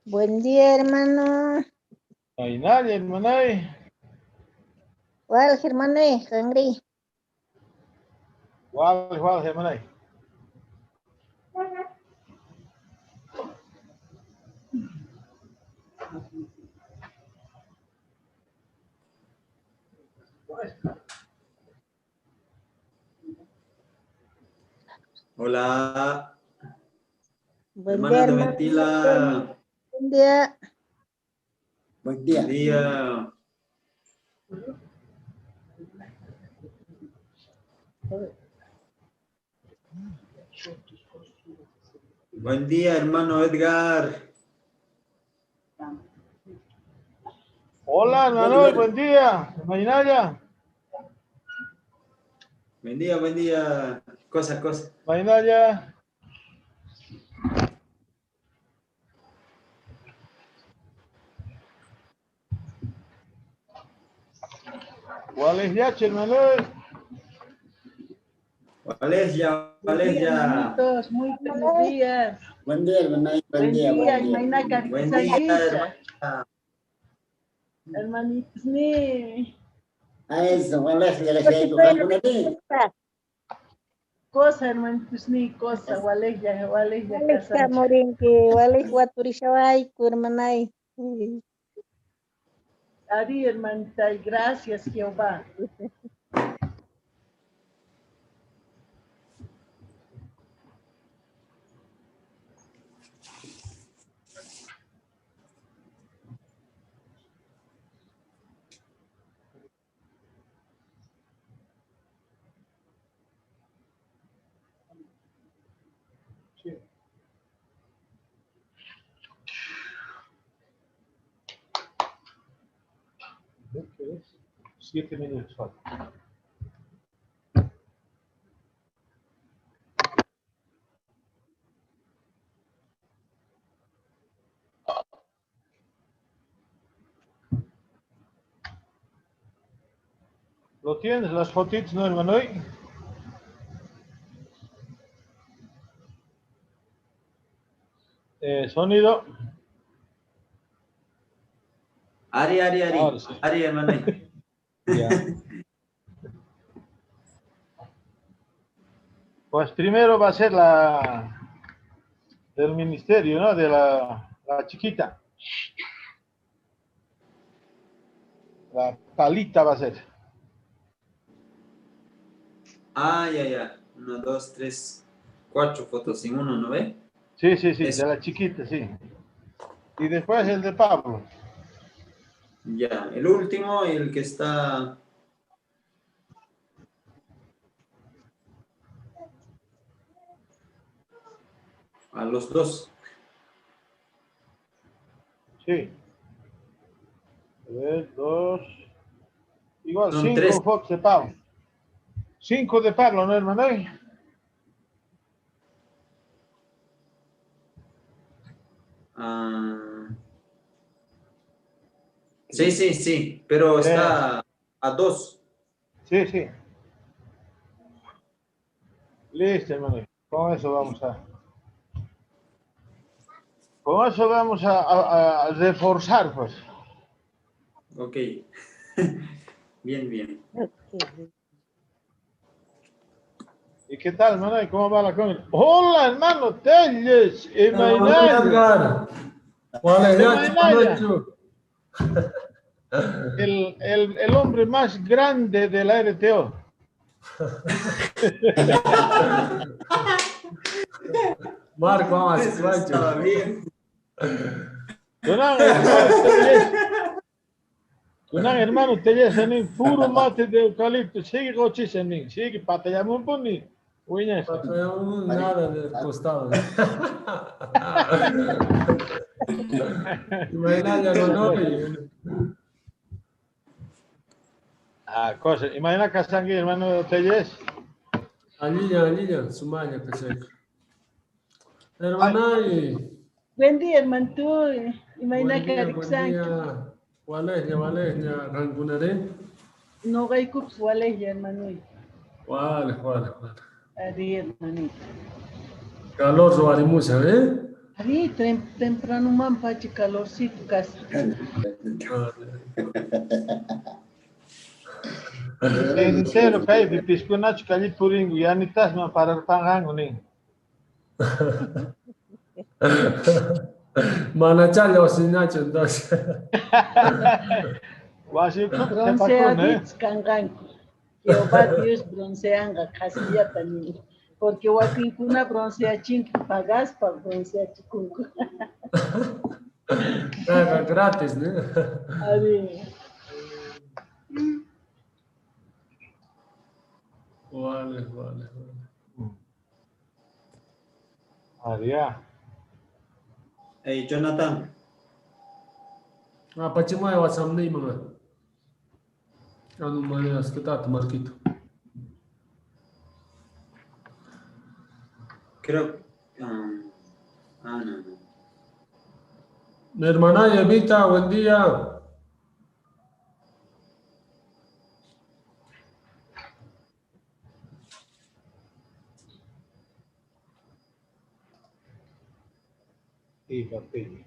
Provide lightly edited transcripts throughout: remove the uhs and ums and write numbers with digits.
Buen día, hermano. Mainalla, hermanay. Wal, hermanay, qanri. Wal, wal, hermanay. Hola, Buen hermana día, hermano. Domitila. Buen día. Buen día. Buen día. Buen día, hermano Edgar. Hola, hermano, buen día. Mainalla. Buen día, buen día. Cosa, cosa. Mainalla. ¿Cuál es ya, hermano? ¿Cuál es ya? ¿Cuál Buen es día, ya? hermanitos, muy buenos días. Buen día, hermana. Buen Buen día, día, buen día. Imaynaka Buen día, Rikusaykicha. hermana. Hermanitos, ni A eso, walejlla kashayku qankunari. cosa, hermanitos, ni cosa, walejlla, walejlla Walej kasanchik. hamurinki, walej waturishawayku, hermanay. Ari, hermanita, y gracias, Jehová. Sí. ¿Qué es? 7 minutos falta. ¿Lo tienes las fotitos, no, hermano? Sonido. Ari, Ari, Ari. Ahora sí. Ari, hermana. Ya. Pues primero va a ser la del ministerio, ¿no? De la chiquita. La palita va a ser. Ah, ya, ya. 1, 2, 3, 4 fotos en uno, ¿no ve? Sí, sí, sí, Eso. de la chiquita, sí. Y después el de Pablo. Ya, el último, el que está... A los dos. Sí. A ver, dos. Igual, Son 5 tres. fotos de Pablo. 5 de Pablo, ¿no, hermano? Ah. Sí, sí, sí, pero está a 2. Sí, sí. Listo, hermano. Con eso vamos a. Con eso vamos a reforzar, pues. Ok. Bien, bien. Ok. ¿Y qué tal, hermano? ¿Y cómo va la con? Hola, hermano Telles. Hola, Edgar. Hola, Imainaya. El hombre más grande de la RTO. Marco, vamos, Eso estaba bien. Kunan, hermano Telles. Kunan, hermano Telles, en puro mate de eucalipto. Sigue gochisenin, sigue patayamumpuni. Uñas. Nada del costado. Imagina, no, Ah, cosa. Imagina Casangui, hermano Telles. Alilla, alilla, sumaya, kashayku. Hermanay. Buen día, hermano. Buen Imaynaka día, buen rikusayki. día. Walejlla, walejlla, qankunari. Noqaykupas walejlla, hermanoy. Wale, wale, wale. Ari, hermanito. Calor ruwarimushan, ¿eh? Arí, tempranoman pacha calorcito kasqa. Entero kaypi piskunachu kalli purinku yanitasman pararpanqanku nin. Manachá lluqsinachu entonces. Wasi ukhupi qhepakuna, eh. Bronceaditos kanqanku. Jehová Dios bronceanqa qhasillata nin. Porque wakinkuna bronceachinku pagaspa bronceachikunku. Chayqa gratis, ¿no? Arí. Vale, vale, vale. Aria. Hey, Jonathan. Ah, Pachamay WhatsApp mamá. Ah, no maneras, ¿qué tal, Marquito? Creo. No, no. Mi hermana Evita, buen día. Y papel.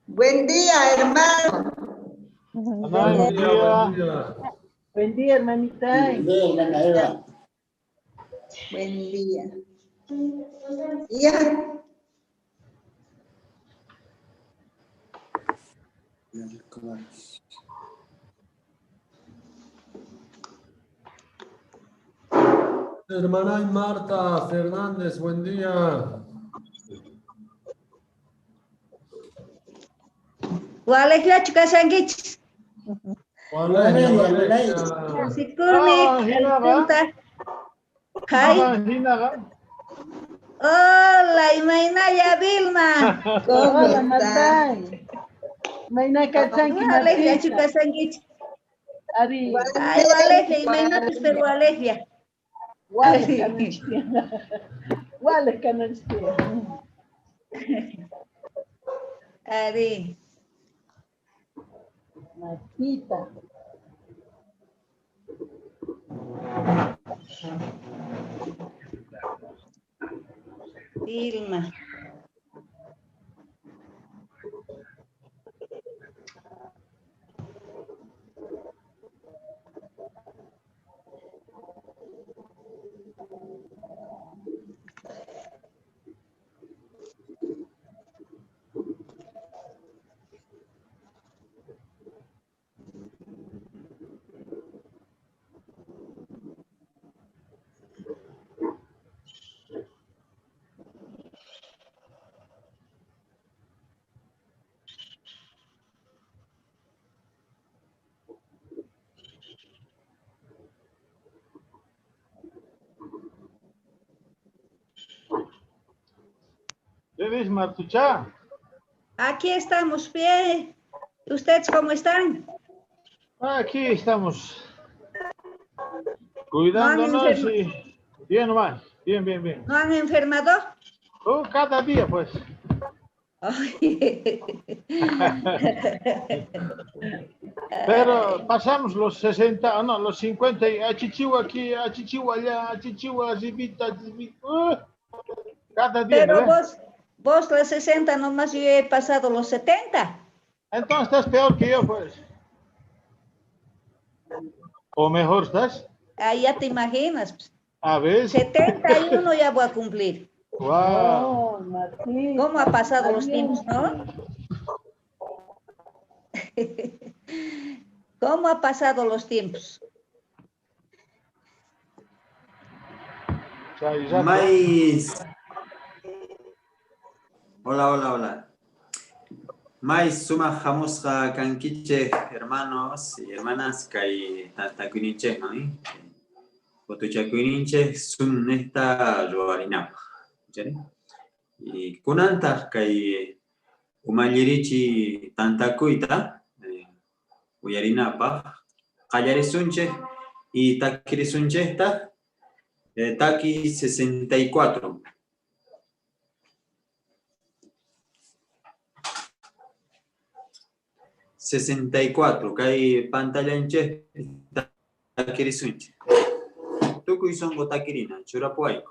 Buen día, hermano. Buen Buen día, día. buen día. Buen día, hermanita. Buen día, hermana Eva. Buen día. Ya. Hermana Marta Fernández, buen día. Waleklachu kashankichis. Waleña, Waleña, waleña. Sikurmi, Ah, hinaqa. punta. Hay. Ah, hinaqa. Hola, imaynalla Vilma. ¿Cómo Hola, está? Marta. Mayna kachanki, Waleklachu Martita. kashankichis. Ari, Ay, walejlla, imaynapis pero walejlla. wale kananchis. Wale kananchis. Ari. Martita. Vilma. ¿Qué dices, Martucha? Aquí estamos bien. ¿Ustedes cómo están? Aquí estamos. Cuidándonos y bien nomás. Bien, bien, bien. ¿No han enfermado? Oh, cada día, pues. Ay. Pero pasamos los 60, no, los 50 y achichiwa aquí, achichiwa allá, achichiwa, arribita, arribita. Cada día, Pero ¿no? vos los 60 nomás, yo he pasado los 70. Entonces estás peor que yo, pues. O mejor estás. Ah, ya te imaginas. Pues. A ver. 71 ya voy a cumplir. Wow. Oh, Martita. ¿Cómo ha pasado los tiempos, no? ¿Cómo ha pasado los tiempos? Mais. Hola, hola, hola. Mais suma jamusqa kankichej, hermanos y hermanas, kay tantakuyninchej, ¿no? Qotuchakuyninchej sun nesta ruwarinapaj, ¿sí? Y kunantaj kay umallirichi tantakuyta, uyarinapaj, qallarisunchej y takirisunchejtaj, taki 64. 64, kay pantallanchej takirisunchej. Tukuy sonqo takirina, churapuwayku.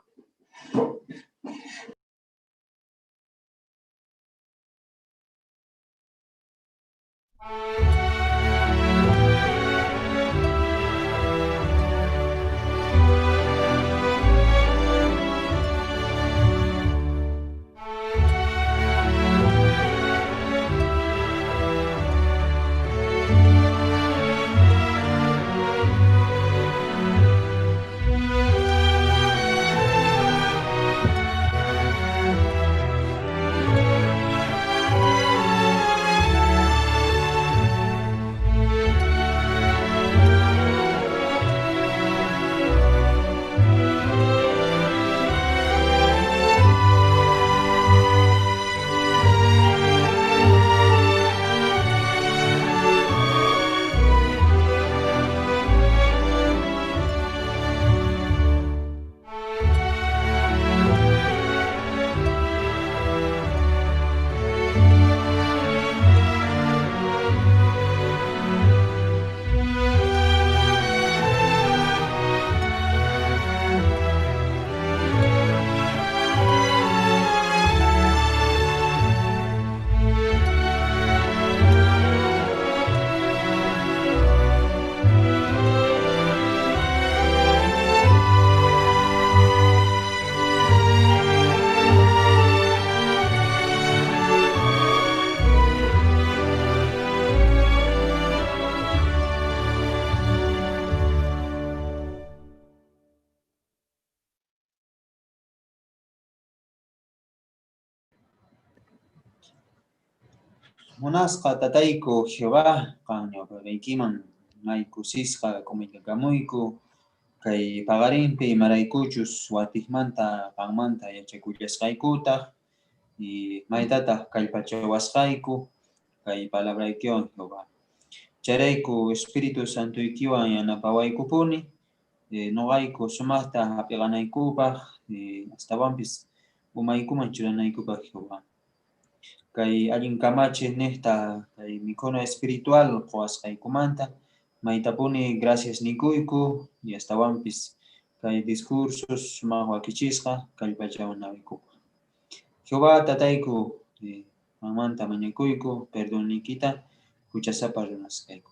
Munasqa tatayku Jehová, qan ñawpaqeykiman may kusisqa k'umuykakamuyku kay paqarinpi imaraykuchus watejmanta qanmanta yachakullasqaykutaj y maytataj kallpachawasqayku kay palabraykiwan Jehová. Chayrayku Espíritu Santoykiwan yanapawaykupuni, noqayku sumajta jap'iqanaykupaj, astawanpis umaykuman churanaykupaj Jehová. Kay allin kamachej nejta kay mikhuna espiritual qowasqaykumanta maytapuni gracias nikuyku y astawanpis kay discursos sumaj wakichisqa kallpachawanaykupaj. Jehová tatayku, qanmanta mañakuyku perdonniykita juchasapa runas kayku.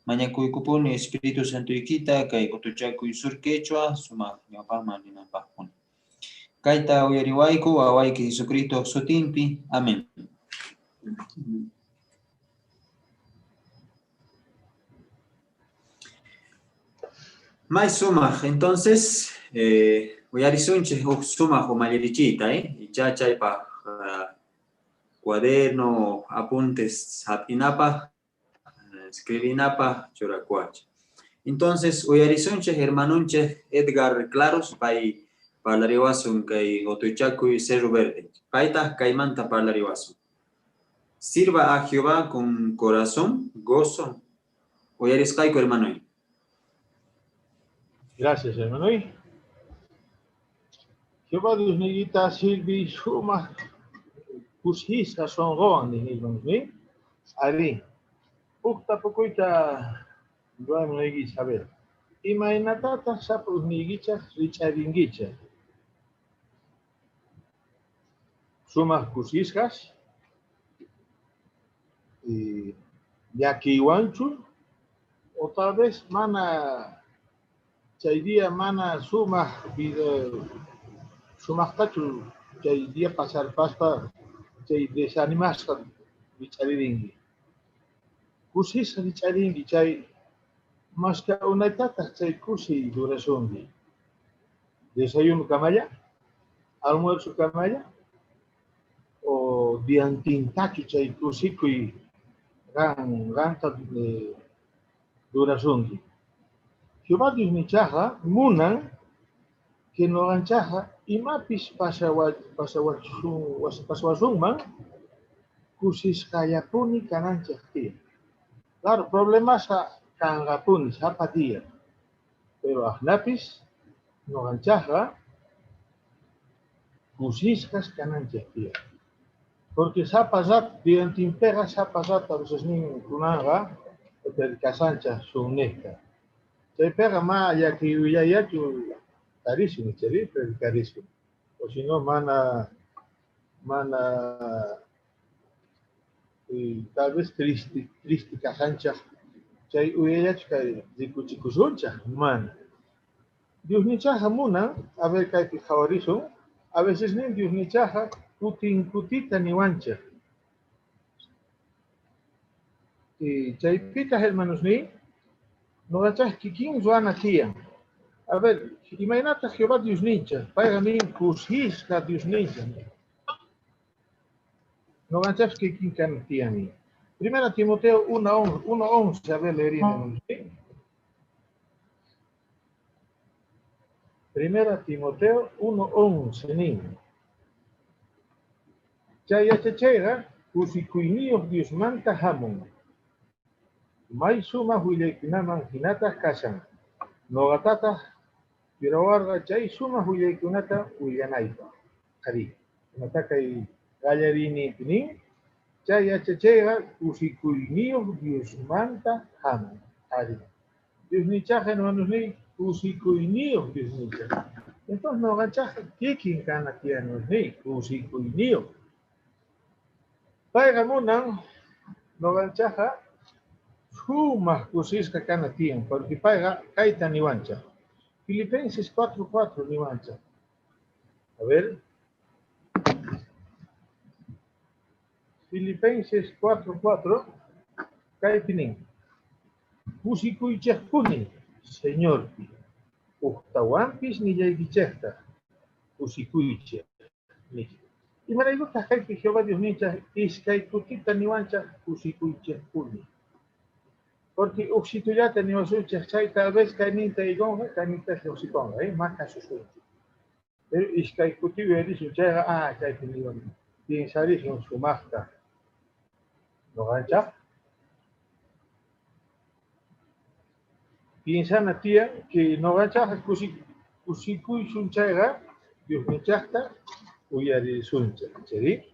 Mañakuykupuni Espíritu Santoykita kay qotuchakuy sur quechua sumaj ñawpajman rinanpajpuni. Kayta uyariwayku wawayki Jesucristo sutinpi. Amén. May sumaj, entonces, uyarisunchej uj sumaj umallirichiyta, ichá chaypaj cuaderno, apuntes jap'inapaj, escribinapaj churakuwachej. Entonces, uyarisunchej hermanunchej Edgar Claros, pay parlariwasun kay qotuchakuy Cerro Verde. Paytaj kaymanta parlariwasun. Sirva a Jehová con corazón, gozo. Uyarisqayku, hermanoy. Gracias, hermanoy. Jehová Diosniykita sirvi sumaj kusisqa sonqowan, hermanos, ¿sí? Ari, uj tapukuyta ruwanayki, Isabel. Imaynatataq sapa ujniykichej rich'arinkichej? Sumaj kusisqas, llakiywanchu, o tal vez mana chay día mana sumaj vida, sumajtachu chay día pasarpaspa chay desanimasqa rich'aririnki. Kusisqa rich'arinki chay mashka unaytataq chay kusiy durasunki. Desayuno kamalla, almuerzo kamalla, o diantintachu chay kusikuy qanta durasunki. Jehová Diosninchajqa munan que noqanchajqa imapis pasawasunman kusisqallapuni kananchej tiyan. Claro, problemasqa kanqapuni sapa día, pero ajnapis noqanchajqa kusisqas kananchej tiyan. Porque sapa rat diantinpeqa sapa rat a veces nin kunanqa predicasanchaj sunnejqa. Chaypeqa ma llakiy willayachu tarisun, ichari predicarisun. O si no, mana tal vez triste kasanchaj chay uyallachu kay rikuchikusunchaj, mana. Diosnichaqa munan, a ver kaypi qhawarisun, a veces nin Diosnichaqa kutin kutita niwanchaj. Y chaypita hermanos ni, noqanchaj kikin ruwana tiyan. A ver, imaynata Jehová Diosninchaj, payqa nin kusisqa Diosninchaj. Noqanchaj kikin kana tiyan nin. Primera Timoteo 1:11, a ver, leeríamos, ¿sí? Primera Timoteo 1:11 nin. Chay yachachayqa kusikuyniyoj Diosmanta hamun. May sumaq willaykunaman hinataq kashan. Noqatataq churawarqa chay sumaq willaykunata willanaypaq. Qhari, imata kay qallariyninpi nin? Chay yachachayqa kusikuyniyoj Diosmanta hamun. Qhari. Diosninchaj hermanosniy kusikuyniyoj Diosninchaj. Entonces noqanchaj kikin kana tiyan hermanosniy kusikuyniyoj. Payqa munan noqanchajqa sumaq kusisqa kana tiyan, porque payqa kayta niwanchaj. Filipenses 4:4 niwanchaj. A ver. Filipenses 4:4 kaypi nin. Kusikuychejpuni, Señorpi. Ujtawanpis nillaykichejtaj, kusikuychej. Imaraykutaq kaypi Jehová Diosninchaj iskay kutita niwanchaj kusikuychejpuni. Porque uksitullata niwasunchej chay tal vez kayninta igonqa, kayninta lluqsikonqa, ma kasusunchik. Pero iskay kuti uyarisun chayqa, chaypi niwan piensarisun sumaqta. Noqanchaj piensana tiyan que noqanchajqa kusikuysun chayqa Diosninchajta uyarisunchej, ¿sí?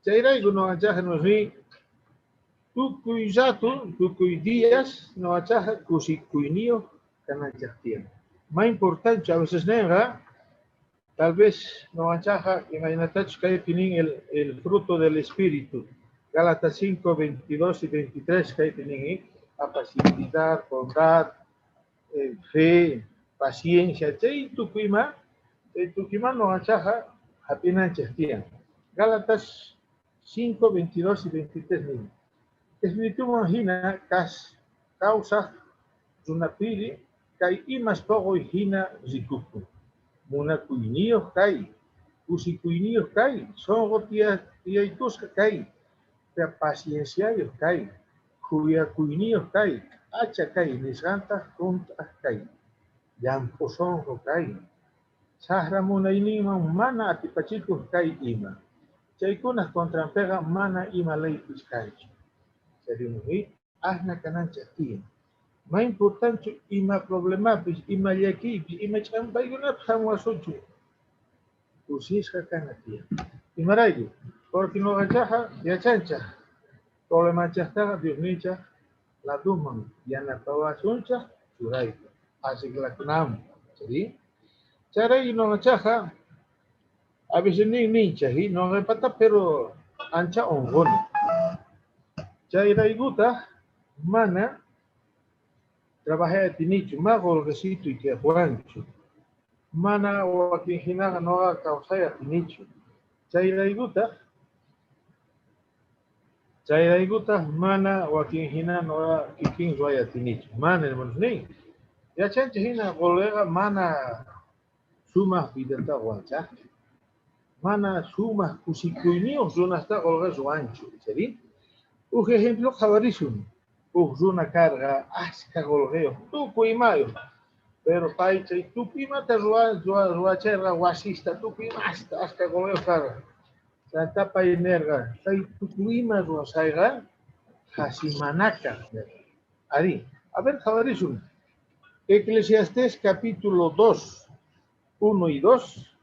Chayrayku noqanchajqa nosni tukuy rato, tukuy días noqanchajqa kusikuyniyoj kananchaj tiyan. Más importante a veces nenqa, tal vez noqanchajqa imaynatachus kaypi nin el fruto del Espíritu. Gálatas 5, 22 y 23 kaypi nin, apacibilidad, bondad, fe, paciencia, chay tukuyma noqanchajqa hap'inanchej tiyan. Gálatas 5, 22 y 23 nin. Espirituman hina kawsaj runapiri kay imas poqoy hina rikukun. Munakuyniyoj kay, kusikuyniyoj kay, sonqo tiyaykusqa kay, pacienciayoj kay, khuyakuyniyoj kay, k'acha kay nisqantaq junt'aq kay, llamp'u sonqo kay, saqra munayninman mana atipachikuq kay ima. Chaykunaj contranpiqa mana ima leypis kanchu. Chayrimuji asna kananchaj tiyan. Ma importante ima problemapis, ima llakiypis, ima ch'ampaykunapis hamuwasunchu. Kusisqa kana tiyan. Imarayku? Porque noqanchajqa yachanchaj problemanchajtaqa Diosninchaj laduman yanapawasunchaj churayku arreglakunanpaq, ¿sí? Chayrayku noqanchajqa a veces nin ninchaj, noqapata pero ancha unquni. Chayraykutaq mana trabajay atinichu, ma qolqesituy tiyapuwanchu, mana wakin hinaqa noqa kawsay atinichu. Chayraykutaq mana wakin hina noqa kikin ruway atinichu. Mana hermanos nin. Yachanchej hina qolqeqa mana sumaq vidata ruwanchajchu. Mana sumaq kusikuyniyuq runasta qolqe ruwanchu, ¿sí? Uj ejemplo qhawarisun. Uj runa karqa ashka qolqeyuq, tukuy imayuq. Pero pay chay tukuy imata ruwachayqa wasista, tukuy imasta ashka qolqeyuq karqa. Chanta pay nerqa, chay tukuy ima ruwasayqa qhasimanaka. Ari, a ver, qhawarisun. Eclesiastés capítulo 2, 1 y 2,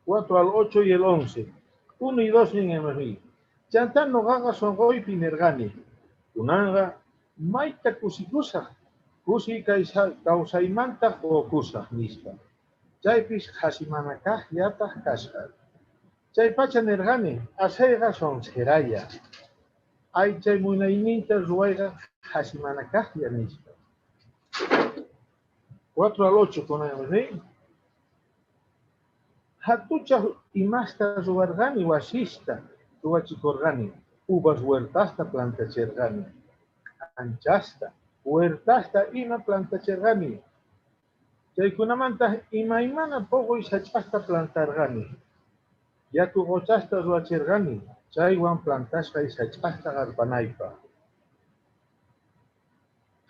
4 al 8 y el 11. 1 y 2, nin hermanos. Chantá noqaqa sonqoypi nerqani: Kunanqa mayta kusikusaj, kusiy kawsaymantaj qokusaj, nispa. Chaypis qhasi manakajllataj kasqa. Chaypacha nerqani: Aseyqa sonseralla. Aychay munayninta ruwayqa qhasi manakajlla, nispa. 4 al 8 kunan, ¿sí? Jatuchaj imasta ruwarqani, wasista ruwachikorqani, uvas huertasta plantacherqani, k'anchasta, huertasta ima plantacherqani. Chaykunamantaj imaymana poqoy sach'asta plantarqani. Yaku qochasta ruwacherqani, chaywan plantasqay sach'asta qarpanaypaj.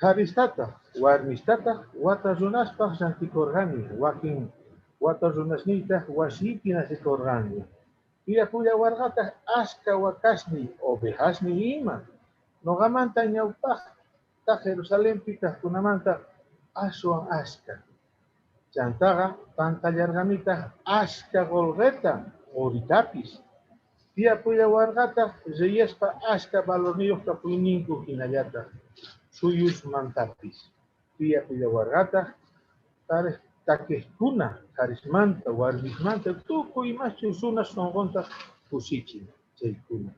Qharistataj, warmistataj wata runaspaj rantikorqani, wakin wata runasniytaj wasiypi nacekorqanku. Tiyapullawarqataj ashkha wakasniy, ovejasniy ima. Noqamanta ñawpajta Jerusalenpi kajkunamanta aswan ashkha. Chantaqa tantallarqanitaj ashkha qolqeta, qoritapis. Tiyapullawarqataj reyespa ashkha valorniyoj kapuyninku jinallataj suyusmantapis. Tiyapullawarqataj takejkuna, qharismanta, warmismanta, tukuy imaschus runas sonqonta kusichin chaykuna.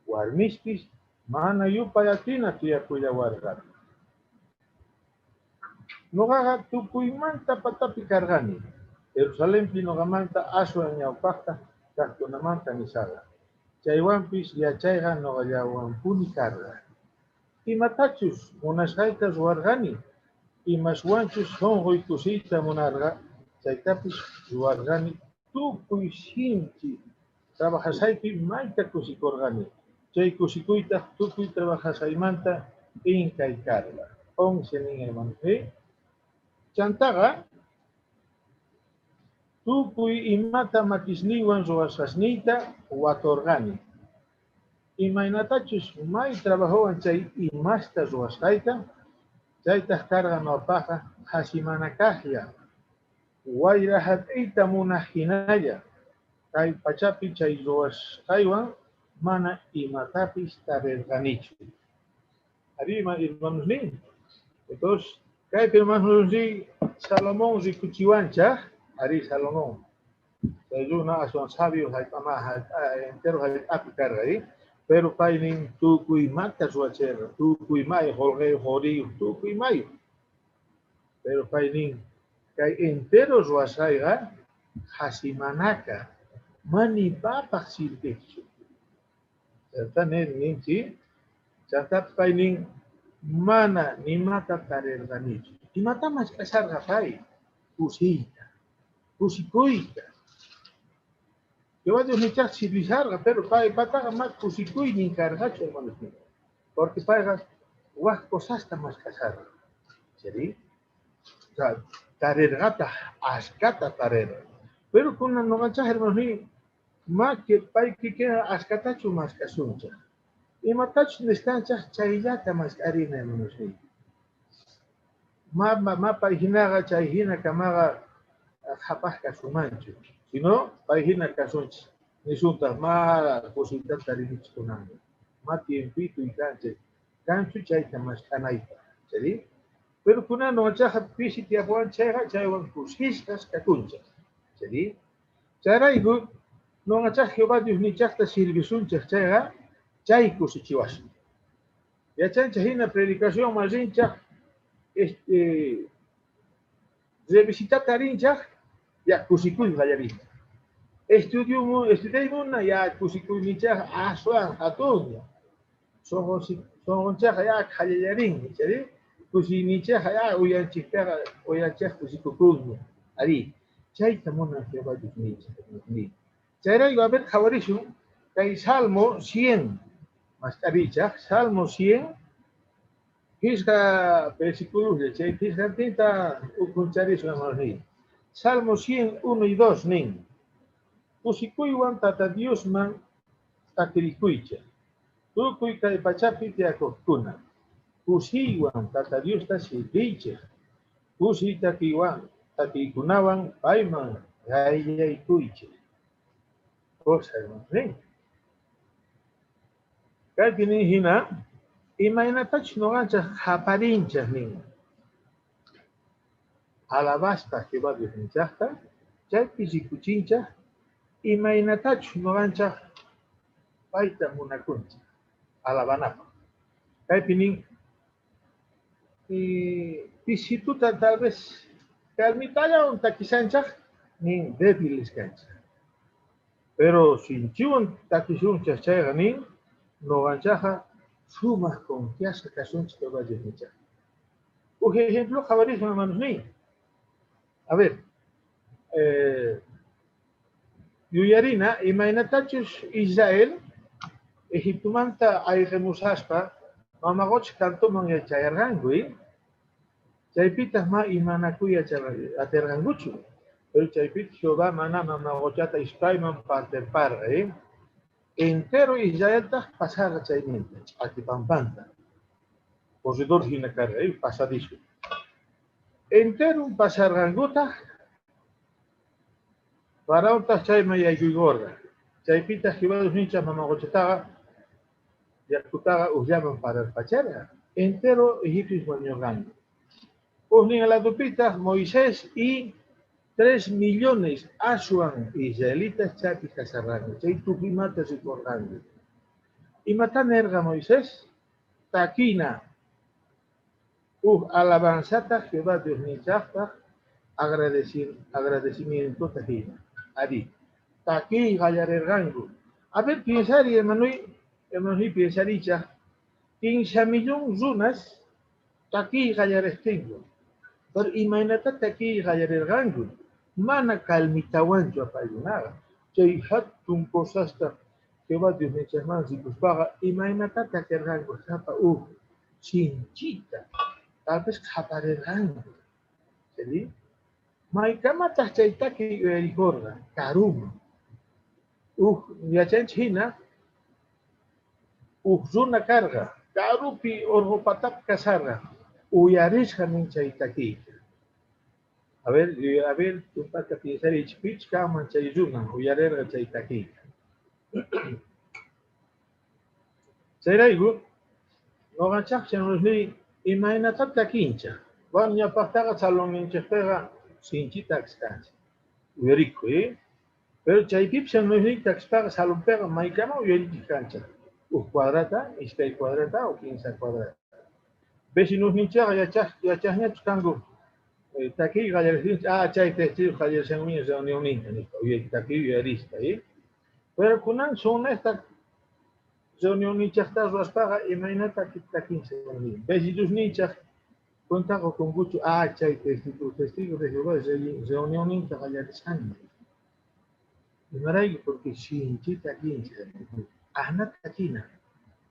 Warmispis mana yupay atina tiyapullawarqataj. Noqaqa tukuymanta patapi karqani, Jerusalenpi noqamanta aswan ñawpajta kajkunamanta nishaqa. Chaywanpis yachayqa noqallawanpuni karqa. Imatachus munasqayta ruwarqani, imaswanchus sonqoy kusiyta munarqa, chaytapis ruwarqani. Tukuy sinch'i trabajasqaypi mayta kusikorqani. Chay kusikuytaj tukuy trabajasqaymanta p'inkay karqa. 11 nin, hermanos. Chantaqa tukuy imata makisniywan ruwasqasniyta watorqani. Imaynatachus may trabajowan chay imasta ruwasqayta, chaytaj karqa noqapajqa qhasi manakajlla, wayra jap'iyta munaj jinalla. Kay pachapi chay ruwasqaywan mana imatapis tarerqanichu. Arí, hermanos nin. Entonces, kaypi hermanos nin, Salomón rikuchiwanchaj, arí, Salomón. Chay runa aswan sabio entero jallp'api karqa, ¿sí? Pero pay nin tukuy imata ruwacherqa, tukuy imayoj, qolqeyoj, qoriyoj, tukuy imayoj. Pero pay nin, kay entero ruwasqayqa qhasi manaka, mana imapaj sirvejchu. Chantá ninchik, chantá pay nin, mana nimata tarerqanichu. Imata mask'asharqa pay? Kusiyta, kusikuyta. Jehová Dios nichaj sirvisharqa, pero paypataqa ma kusikuynin karqachu, hermanos. Porque payqa waj cosasta mask'asharqa. ¿Sí? O sea, tarerqataj, ashkata tarerqa. Pero kunan noqanchaj, hermanos, ma que pay kikinqa ashkatachu mask'asunchaj. Imatachus necesitanchaj chayllata mask'arina, hermanos. Ma pay jinaqa chay jina kamaqa qhapaj kasunmanchu. Sino pay jina kasunchis. Nisuntaj ma kusiyta tarinichis kunanqa. Ma tiempito kanchik. Kanchu chayta mask'anaypaj. ¿Sí? Pero kunan noqanchajqa pisi tiyapuwan chayqa chaywan kusisqas kakunchej. ¿Sí? Chayrayku noqanchaj Jehová Diosninchajta sirvisunchej chayqa chay kusichiwasun. Yachanchej jina predicacionman rinchaj, revisitata rinchaj, ya kusikuy qallarinchaj. Estudiaymuna ya kusikuyninchaj aswan jatunña. Sonqonchajqa ya qhallallarinña, ¿sí? Kusiyninchajqa ya uyanchejtaqa uyanchej kusikukunña. Arí, chayta munan Jehová Diosninchej. Chayrayku, a ver, qhawarishun kay Salmo 100, mask'arichaj, Salmo 100, phisqa versículos, chay phisqantinta ukhuncharisun, hermanos. Salmo 100, 1 y 2 nin. Kusikuywan Tata Diosman takirikuychej. Tukuy kay pachapi tiyakojkuna. Kusiywan Tata Diosta sirviychej. Kusiy takiykunawan payman qayllaykuychej. Cosa, hermanos, nin. Kaypi nin hina, imaynatachus noqanchej qhaparinchej nin. Alabaspa Jehová Diosninchejta, chaypi rikuchinchej imaynatachus noqanchej payta munakunchej alabanapaj. Kaypi nin, pisituta tal vez calmitallawan takishanchej nin débiles kanchej. Pero sinchiwan takisunchej chayqa nin noqanchejqa sumaj confiasqa kasunchej Jehová Diosninchej. Uj ejemplo qhawarisun hermanos nin. A ver, yuyarina imaynatachus Israel Egiptomanta ayqemusaspa mama qocha kantuman chayarqanku, chaypitaj ma imanakuy aterqankuchu. Pero chaypitaj Jehová mana mama qochata iskayman partirparqa, Entero Israeltaj pasarqa chayninta, ch'aki pampanta. Corredor hina karqa, pasadizo. Entero pasarqankutaj, Faraontaj chayman yaykuykorqa. Chaypitaj Jehová Diosninchej mama qochataqa yakutaqa ujllaman pararpacharqa. Entero egipcios wañorqanku. Ujnin ladopitaj Moisés y 3 millones aswan israelitas chaypi kasharqanku. Chay tukuy imata rikorqanku. Imata nerqa Moisés? Takina. Uj alabanzata Jehová Diosninchejpaj agradecimientota hina. Ari. Takiy qallarerqanku. A ver, piensari, hermano, piensarichaj, 15 millón runas takiy qallarejtinku. Pero imaynata takiy qallarerqanku? Mana calmitawanchu apaykunaqa. Chay hatun cosasta Jehová Diosninchejman rikuspaqa imaynata takerqanku sapa uj sinchita. Tal vez qhaparerqanku. ¿Sí? Maykamataj chay takiy uyarikorqa? Karuman. Uj yachanchej hina uj runa karqa karupi orqo patapi kasharqa uyarisqa nin chay takiyta. A ver, tumpata piensarich, pich kanman chay runa uyarerqa chay takiyta. Chayrayku noqanchejpis hermanosniy imaynata takinchej. Bueno, ñawpajtaqa salonninchejpiqa sinchita takisqanchej. Uyarikuy, Pero chaypipis hermanosniy takispaqa salonpiqa maykama uyarichej kanchej. Uj cuadrata, iskay cuadrata o kinsa cuadrata. Vecinosninchejqa yachajñachus kanku takiy qallarejtinchej, chay testigo qallarishankuña reunionninta nispa, takiy uyarispa, Pero kunan sonesta reunionninchejta ruwaspaqa imaynata takinchej. Vecinosninchej cuenta qokunkuchu, chay testigo de Jehová reunionninta qallarishanña. Imarayku, porque sinchita takinchej. Ajnata takina.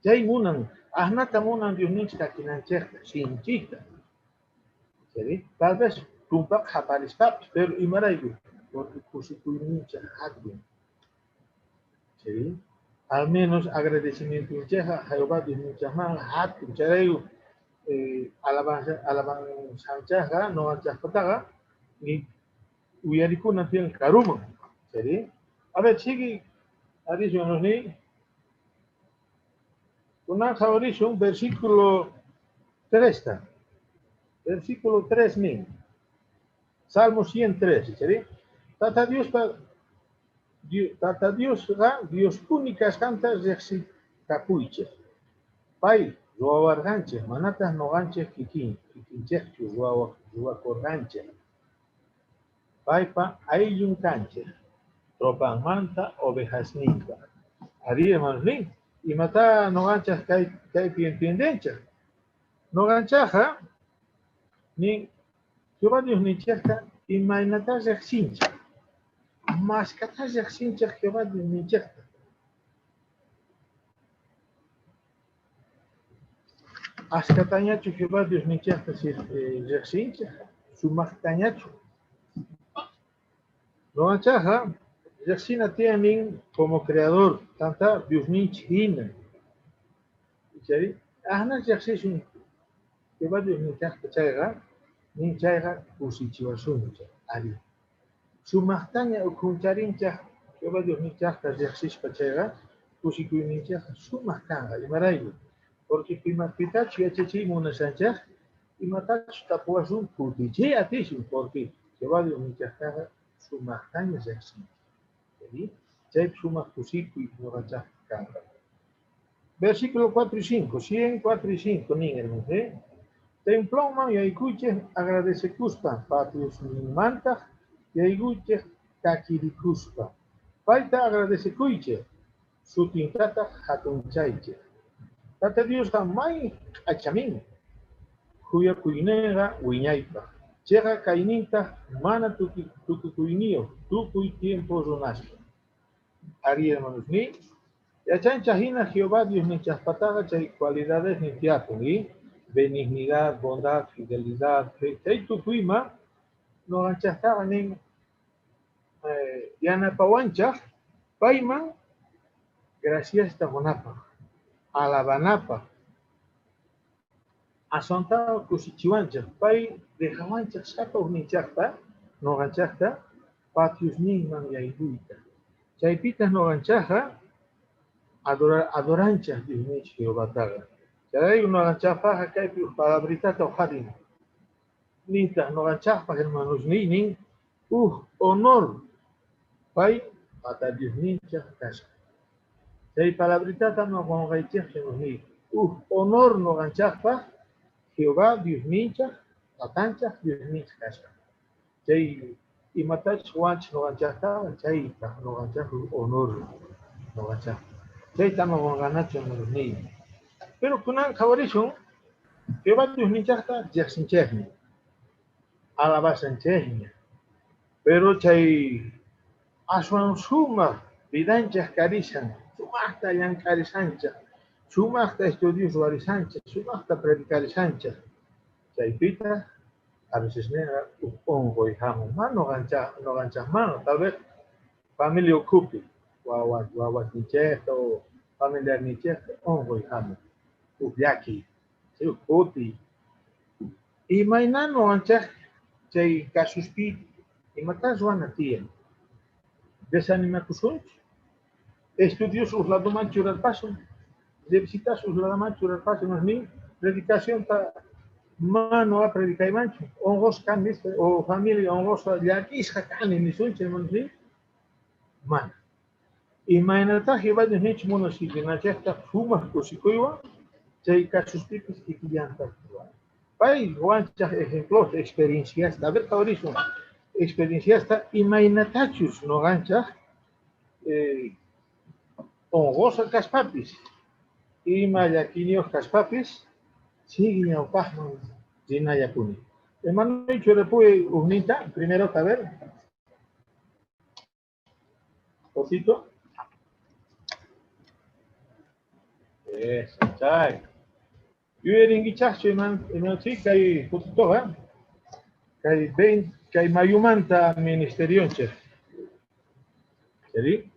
Chay munan, ajnata munan Diosninchej takinanchejta, sinchita. ¿Sí? Tal vez tumpa qhaparispapis, pero imarayku, porque kusikuyninchej hatun. ¿Sí? Al menos agradecimientonchejqa Jehová Diosninchejman hatun. Chayrayku alabanzanchejqa noqanchejpataqa uyarikuna tiyan karuman. ¿Sí? A ver, sigue arisun hermanosniy. Kunan qhawarisun versículo 3. Versículo 3 nin. Salmo 103, ¿sí? Tata Dios Tata Diosqa Diospuni kasqanta riqsikapuychej. Pay ruwawarqanchej, manataj noqanchej kikinchejchu ruwakorqanchej. Paypa ayllun kanchej, tropanmanta ovejasninta. Ari, hermanos, nin, imata noqanchej kaypi entiendenchej. Noqanchejqa nin Jehová Diosninchejta imaynata riqsinchej. Maskata riqsinchej Jehová Diosninchejta. Askatañachu Jehová Diosninchejta riqsinchej, sumaqtañachu. Noqanchejqa riqsina tiyan nin como creador, tanta Diosninchej hina. Chay ajna riqsisun Jehová Diosninchejta chayqa, nin chayqa kusichiwasunchej. Ari. Sumaqtaña ukhuncharinchej Jehová Diosninchejta riqsispa chayqa kusikuyninchejqa sumaj kanqa. Imarayku? Porque pitachus yachachiy munashanchej, imatachus tapuwasun kutichiy atisun, porque Jehová Diosninchejtaqa sumajtaña rejsinchej. Chaypi sumaj kusikuy noqanchejpaj kanqa. Versículo 4 y 5, 100, 4 y 5 nin, hermanos. Templonman yaykuychej agradecekuspa, patiosninmantaj yaykuychej takirikuspa. Payta agradecekuychej, sutintataj jatunchaychej. Tata Diosqa may k'achamin, khuyakuynenqa wiñaypaj. Cheqa kaynintaj mana tukukuyniyoj tukuy tiempo runaspa. Arí, hermanos, ni yachanchej jina Jehová Diosninchejpataqa chay cualidadesnin tiyapun, benignidad, bondad, fidelidad, fe, chay tukuyma noqanchejtaqa nin yanapawanchej payman graciasta qonapaj, alabanapaj, aswantaqa kusichiwanchej, pay dejawanchej sapa ujninchejta noqanchejta patiosninman yaykuyta. Chaypitaj noqanchejqa adoranchej Diosninchej Jehovataqa. Chayrayku noqanchejpajqa kaypi uj palabritata uqharin. Nintaj noqanchejpaj, hermanosniy, nin uj honor pay Tata Diosninchej kasqa. Chay palabritata ama qonqaychejchu, hermanosniy. Uj honor noqanchejpaj Jehová Diosninchej, Tatanchej Diosninchej kasqa. Chay imatachus wanchej noqanchejtaqa, chaytaj noqanchej honor noqanchej. Chayta ama qonqanachu, hermanosniy. Pero kunan qhawarisun Jehová Diosninchejta rejsinchejña, alabashanchejña. Pero chay aswan sumaj vidanchej karishan, sumajta llank'arishanchej, sumajta estudios ruwarishanchej, sumajta predicarishanchej. Chaypitaj a veces nenqa uj onqoy jamun, ma noqanchejmanqa, tal vez familia ukhupi, wawasninchejta o familiarninchejta onqoy jamun, uj llakiy, uj phutiy. Imayna noqanchej chay casuspi imatá ruwana tiyan? Desanimakusunchu? Estudios uj ladoman churarpasun, revisitas uj ladoman churarpasun, ni predicacionta ma noqa predicaymanchu, onqosqa kani nispa, o familia onqosqa llakisqa kani nisunchej, hermanos, ni mana. Imaynatá Jehová Diosninchej munasqanchejta sumaj kusikuywan chay casuspipis kikillanta ruwan. Pay ruwanchej ejemplos, experienciasta. A ver, qhawarisun experienciasta imaynatachus noqanchej onqosqa kaspapis, ima llakiyniyoj kaspapis, sigue ñawpajman rinallapuni. Hermano, churapuy ujninta, primero, a ver. Fotito. Eso, chay. Yuyarinkichejchu, hermano, sí, kay fotitoqa, kay 20, kay mayumanta ministerionchej. ¿Sí?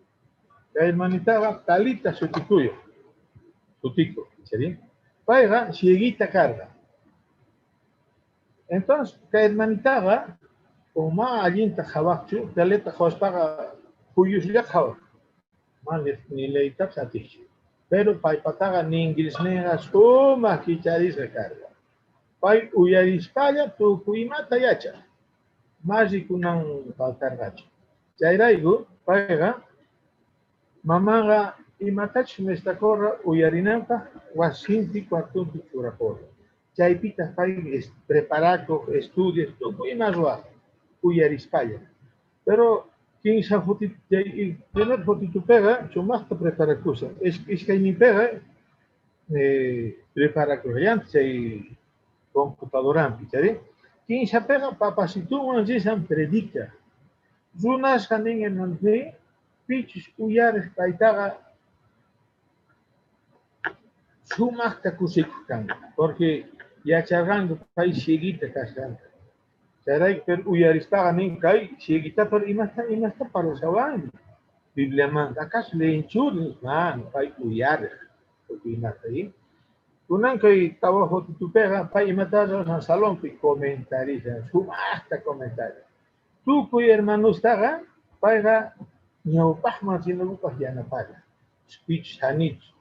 Kay hermanitaqa Talita sutikuyo. Sutiko, ¿sí? Payqa cieguita karqa. Entonces, kay hermanitaqa uma allinta qhawajchu, teleta qhawaspaqa phuyuslla qhawaj. Mana ni leeytapis atijchu. Pero paypataqa ni inglisninqa sumaj kicharisqa karqa. Pay uyarispalla tukuy imata yachaj. Ma rikunan faltarqachu. Chayrayku payqa mamanqa imatachus nestakorqa uyarinanpaj wasinpi cuartonpi churaporqa. Chaypitaj pay preparakoj, estudios, tukuy ima ruwaj, uyarispalla. Pero kinsa chay primer fotitupeqa sumajta preparakushan. Iskayninpeqa preparakushallantaj chay computadoranpi, chayri? Kinsapeqa papasitunwan rishan predica. Runasqa nin, hermanosniy, pichus uyarej paytaqa sumajta kusikuj kanku, porque yacharqanku pay cieguita kasqanta. Chayrayku pero uyarispaqa nin kay cieguita, pero imasta parlashawanmi Bibliamanta, acaso leenchuri? Mana, pay uyarej tukuy imata, ¿sí? Kunan kay tawa fotitupeqa pay imata ruwan salonpi comentarishan, sumajta comentarishan. Tukuy hermanostaqa payqa ñawpajman rinakupaj yanapalla. Pichus janitus.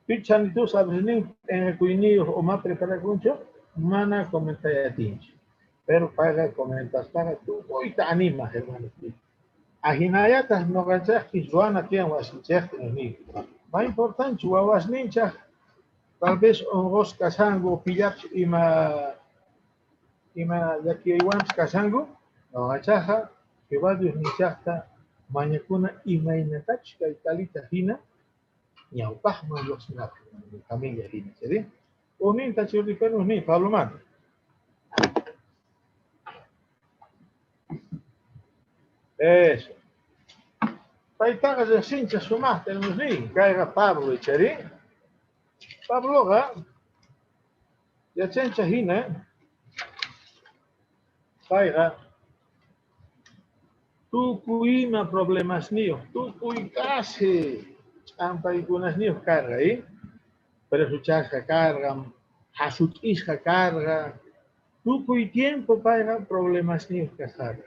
Pichus janitus a veces nin p'enqakuyniyoj o ma preparakunchu, mana comentay atinchu. Pero payqa comentaspaqa tukuyta animaj, hermanos. Ajinallataj noqanchejpis ruwana tiyan wasinchejpi, niyku. Ma importante wawasninchej tal vez onqos kashanku, pillapis ima llakiywanpis kashanku, noqanchejqa Jehová Diosninchejta mañakuna imaynatachus kay Talita hina ñawpajman lluqsinapaq, familia hina, ¿sí? Ujninta churriperos ni Pablomanta. Eso. Paytaqa riqsinchej sumaqta, hermanos, kayqa Pablo, ichari. Pabloqa yachanchej hina payqa tukuy ima problemasniyuq, tukuy casi ch'ampaykunasniyuq karqa, Presuchasqa karqa, jasut'isqa karqa, tukuy tiempo payqa problemasniyuq kasqarqa.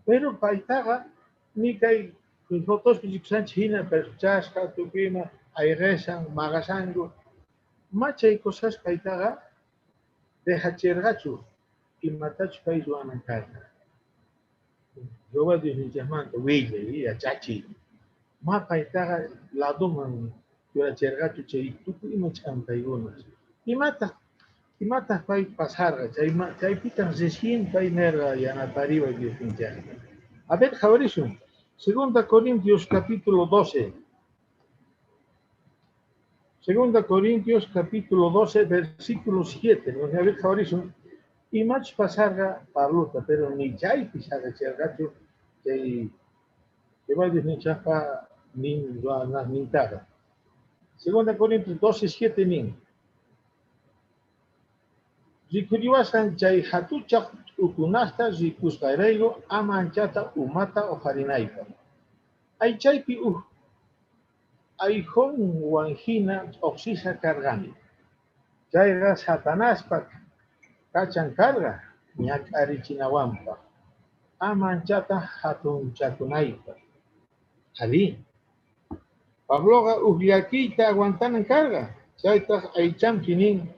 Pero paytaqa ni kay fotospi rikushanchej hina presuchasqa, tukuy ima ayqeshan, maqashanku, ma chay cosas paytaqa dejachirqachu imatachus pay ruwanan karqa. Jehová Diosninchejmanta willay, yachachiy. Ma paytaqa ladoman churachirqachu chay tukuy ima ch'ampaykunas. Imataq pay pasarqa? Chaypitaj recién pay nerqa yanapariway Diosninchejta. A ver, qhawarisun. Segunda Corintios capítulo 12. Segunda Corintios capítulo 12, versículo 7. A ver, qhawarisun. Imachus pasarqa Pablota, pero ni chaypi saqechirqachu chay Jehová Diosninchejpa nin ruwanasnintaqa. Segunda Corintios 12, 7 nin. Rikhuriwasqan chay hatuchaq t'ukunasta rikusqayrayku ama anchata umata uqharinaypaq. Aychaypi uj ayjonwan hina t'uqsisqa karqani. Chayqa Satanaspa kachan karqa ñak'arichinawanpaq. Ama anchata hatunchakunaypaq. Arí. Pabloqa uj llakiyta aguantanan karqa. Chaytaj aychanpi nin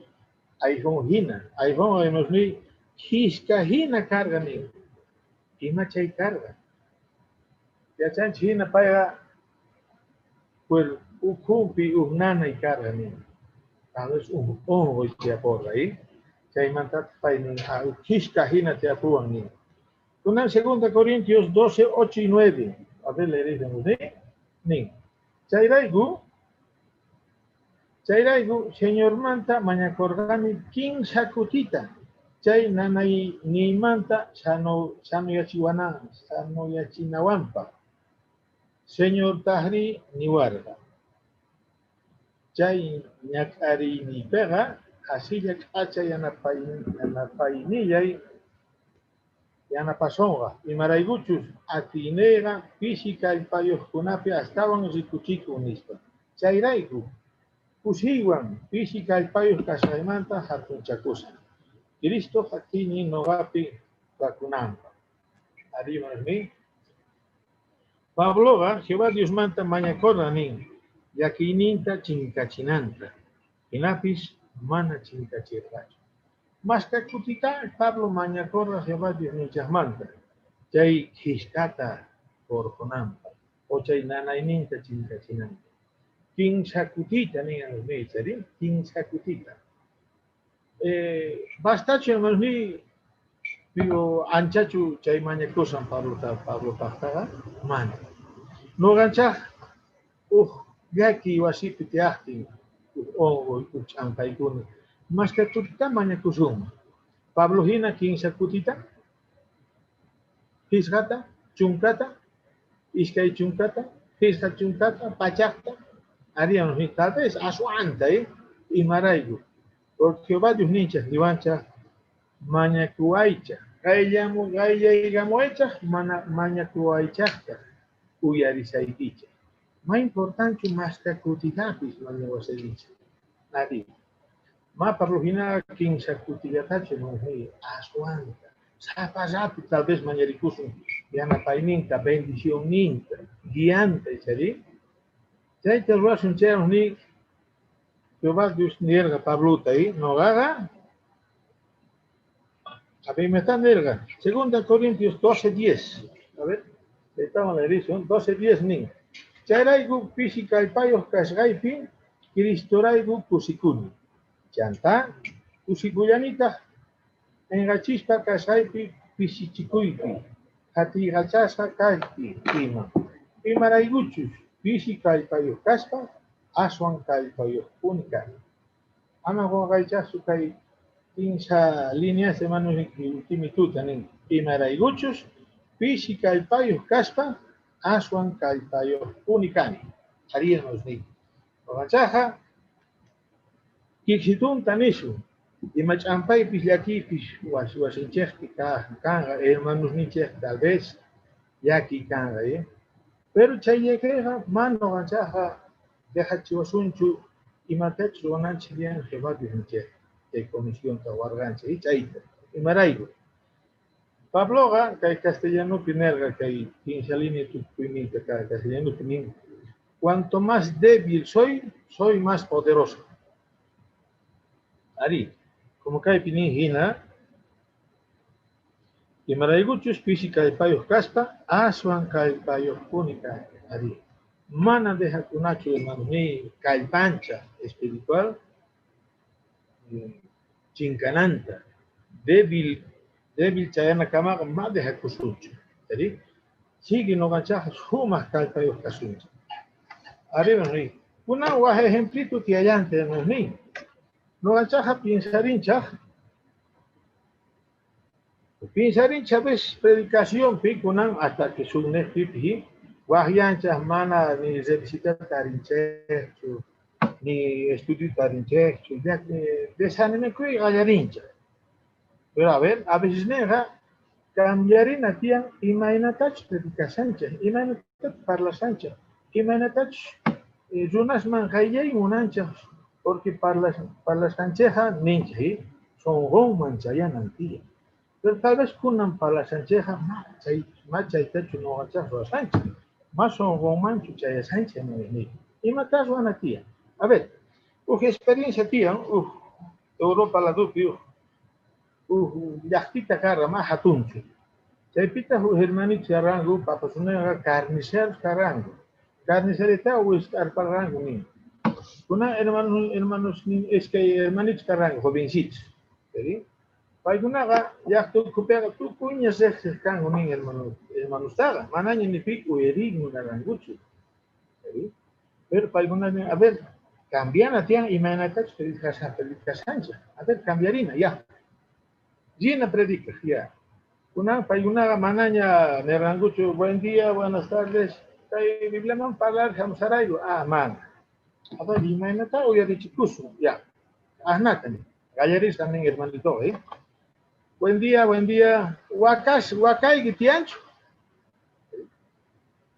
ayjon hina. Ayjon hermanos khishka hina karqa nin. Ima chay karqa? Yachanchej hina payqa ukhunpi uj nanay karqa nin. Tal vez uj unquy tiyaporqa, Chaymantataq pay nin, khishka hina tiyapuwan nin. Kunan 2 Corintios 12, 8 y 9. A ver, leeremos, ¿sí? Nin. Chayrayku, Señormanta mañakorqani kinsa kutita. Chay nanayniymanta sanoyachinawanpaq. Señor tajri niwarqa. Chay ñak'ariyniypiqa qhasilla k'acha yanapaynillay yanapasonqa. Imaraykuchus atiyniyqa pisi kallpayuqkunapi astawan rikuchikun nispa. Chayrayku kusiywan pisi kallpayuq kasqaymanta hatunchakusaq. Cristo atiynin noqapi kakunanpaq. Arriba nin. Pabloqa Jehová Diosmanta mañakorqa nin llakiyninta chinkachinanta. Hinapis mana chinkachirqachu. Mashka kutita Pablo mañakorqa Jehová Diosninchejmanta chay khishkata orqhunanpaq o chay nanayninta chinkachinanpaq. Kinsa kutita nin hermanos, kinsa kutita. Bastachu hermanos, digo, anchachu chay mañakusan Pablopaqtaqa mana. Noqanchaj uj llakiy wasipi tiyaqtin, uj unquy, uj ch'ampaykuna, mashka kutita mañakusunman. Pablo hina kinsa kutita, phisqata, chunkata, iskay chunkata, phisqa chunkata, pachaqta, haríamos tal vez aswanta, imarayku. Porque Jehová Diosninchej niwanchej mañakuwaychej, qayllaykamuwaychej, mana mañakuwaychejtaj uyarisaykichej. Ma importante mashka kutitapis mañawasaykichej. Ari. Ma Pablo hina kinsa kutillatachu aswanta. Sapa rato tal vez mañarikusun yanapayninta, bendicionninta, guianta, ichari. Chayta ruwasun chaywan ni Jehová Dios nerqa Pablota, ¿eh? Noqaqa a ver, me está nerqa. Segunda Corintios 12:10. A ver, estamos la edición 12:10 nin. Chayrayku pisi kallpayoj kasqaypi Cristorayku kusikuni. Chantá kusikullanitaj p'enqachisqa kasqaypi pisichikuypi, qhatiykachasqa kaypi ima. Imaraykuchus pisi kallpayoj kaspa aswan kallpayojpuni kani. Ama qonqaychajchu kay kinsa líneas hermanos ultimituta nin. Imaraykuchus pisi kallpayoj kaspa aswan kallpayojpuni kani. Arí, hermanos niyku. Noqanchajqa kiksitunta nisun. Ima ch'ampaypis llakiypis wasinchejpi kanqa, hermanosninchej tal vez llakiy kanqa, ¿eh? Pero chay llakeyqa mana noqanchajqa dejachiwasunchu imatachus ruwananchej tiyan Jehová Diosninchej chay comisionta warqanchej chayta. Imarayku? Pabloqa kay castellanopi nerqa kay kinsa línea tukukuyninta castellanopi nin, cuanto más débil soy, soy más poderoso. Arí, como kaypi nin jina, imaraykuchus pisi kallpayoj kaspa aswan kallpayojpuni kani. Arí, mana dejakunachu hermanos ni kallpancha espiritual chinkananta, débil débil chayanakamaqa ma dejakusunchu. Arí, sigue noqanchajqa sumaj kallpayoj kasunchej. Arí, hermanos, kunan waj ejemplito tiyallante, hermanos ni. Noqanchajqa piensarinchaj, piensarinchaj a veces predicacionpi kunan hasta que sunnejpipi wajyanchaj mana ni revisita tarinchejchu, ni estudio tarinchejchu, ya desanimekuy qallarinchaj. Pero a ver, a veces neqa cambiarina tiyan imaynatachus predicashanchej, imaynatachus parlashanchej, imaynatachus runasman qayllay munanchej, porque parlasqanchejqa ninchej, sonqonman chayanan tiyan. Pero tal vez kunan parlasqanchejqa ma chaytachu noqanchej ruwasqanchej, ma sonqonmanchu chayasqanchej ni. Imatá ruwana tiyan? A ver, uj experiencia tiyan, uj Europa ladupi, uj llajtita karqa ma jatunchu. Chaypita uj hermanitos karqanku, papasunaqa carniceros karqanku. Carnicerita wisq'arparqanku nin. Kunan hermanos nin, iskay hermanitos karqanku, jovencitos. ¿Sí? Paykunaqa llaqta ukhupiqa tukuyña riqsiq kanku nin hermanostaqa, manaña ni pi uyariy munarqankuchu. ¿Sí? Pero paykuna nin, a ver, cambiana tiyan imaynatachus predicashanchej. A ver, cambiarina, ya. Rina predicaj, ya. Kunan paykunaqa manaña nerqankuchu, buen día, buenas tardes, kay Bibliaman parlar hamusarayku. Ah, mana. A ver, imaynata uyarichikusun, ya. Ajnata nin. Qallarisqa nin hermanito, ¿eh? Buen día, buen día. Wakas, wakayki tiyanchu?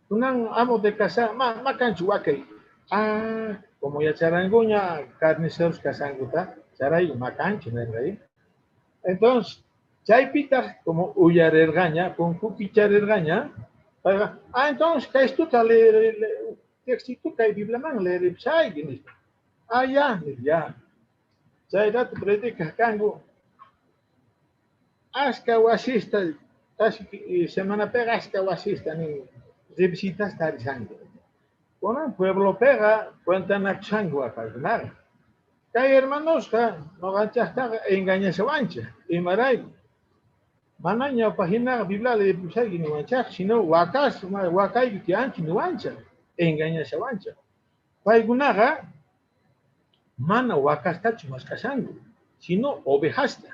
Kunan amo de casa, ma kanchu wakay. Ah, como yacharankuña carniceros kasankuta, charayku ma kanchu nerqa, ¿eh? Entonces, chaypitaj como uyarerqaña, punkupi charerqaña, payqa, ah, entonces kaystuta leer, textito kay Bibliaman leeripsayki nispa. Ah, ya, ya. Chay rato predicaj kanku, ashka wasista, semanapiqa ashka wasista nin revisitas tarishanku. Kunan pueblopiqa cuentanakushanku paykunaqa. Kay hermanosqa noqanchajtaqa engañashawanchej, imarayku. Mana ñawpajinaqa Biblia leepusayki niwanchaj, sino wakas, wakayki tiyanchu niwanchaj, engañashawanchej. Paykunaqa mana wakastachu mask'ashanku, sino ovejasta.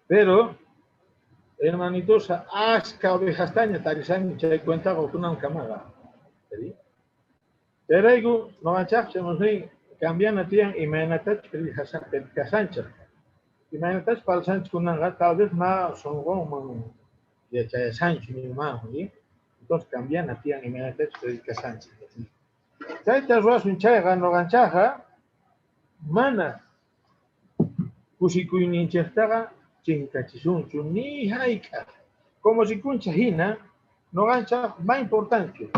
Pero, hermanitos, ashka ovejastaña tarishanku chay cuentaqa kunan kamaqa. ¿Sí? Chayrayku noqanchaj nin cambiana tiyan imaynatachus predicasanchej. Imaynatachus parlashanchej kunanqa tal vez ma sonqonman yachayashanchu niman, ¿sí? Entonces cambiana tiyan imaynatachus predicasanchej. Chayta ruwasun chayqa noqanchajqa mana kusikuyninchejtaqa chinkachisunchu ni hayk'aq. Como rikunchej hina, Noqanchej más importante.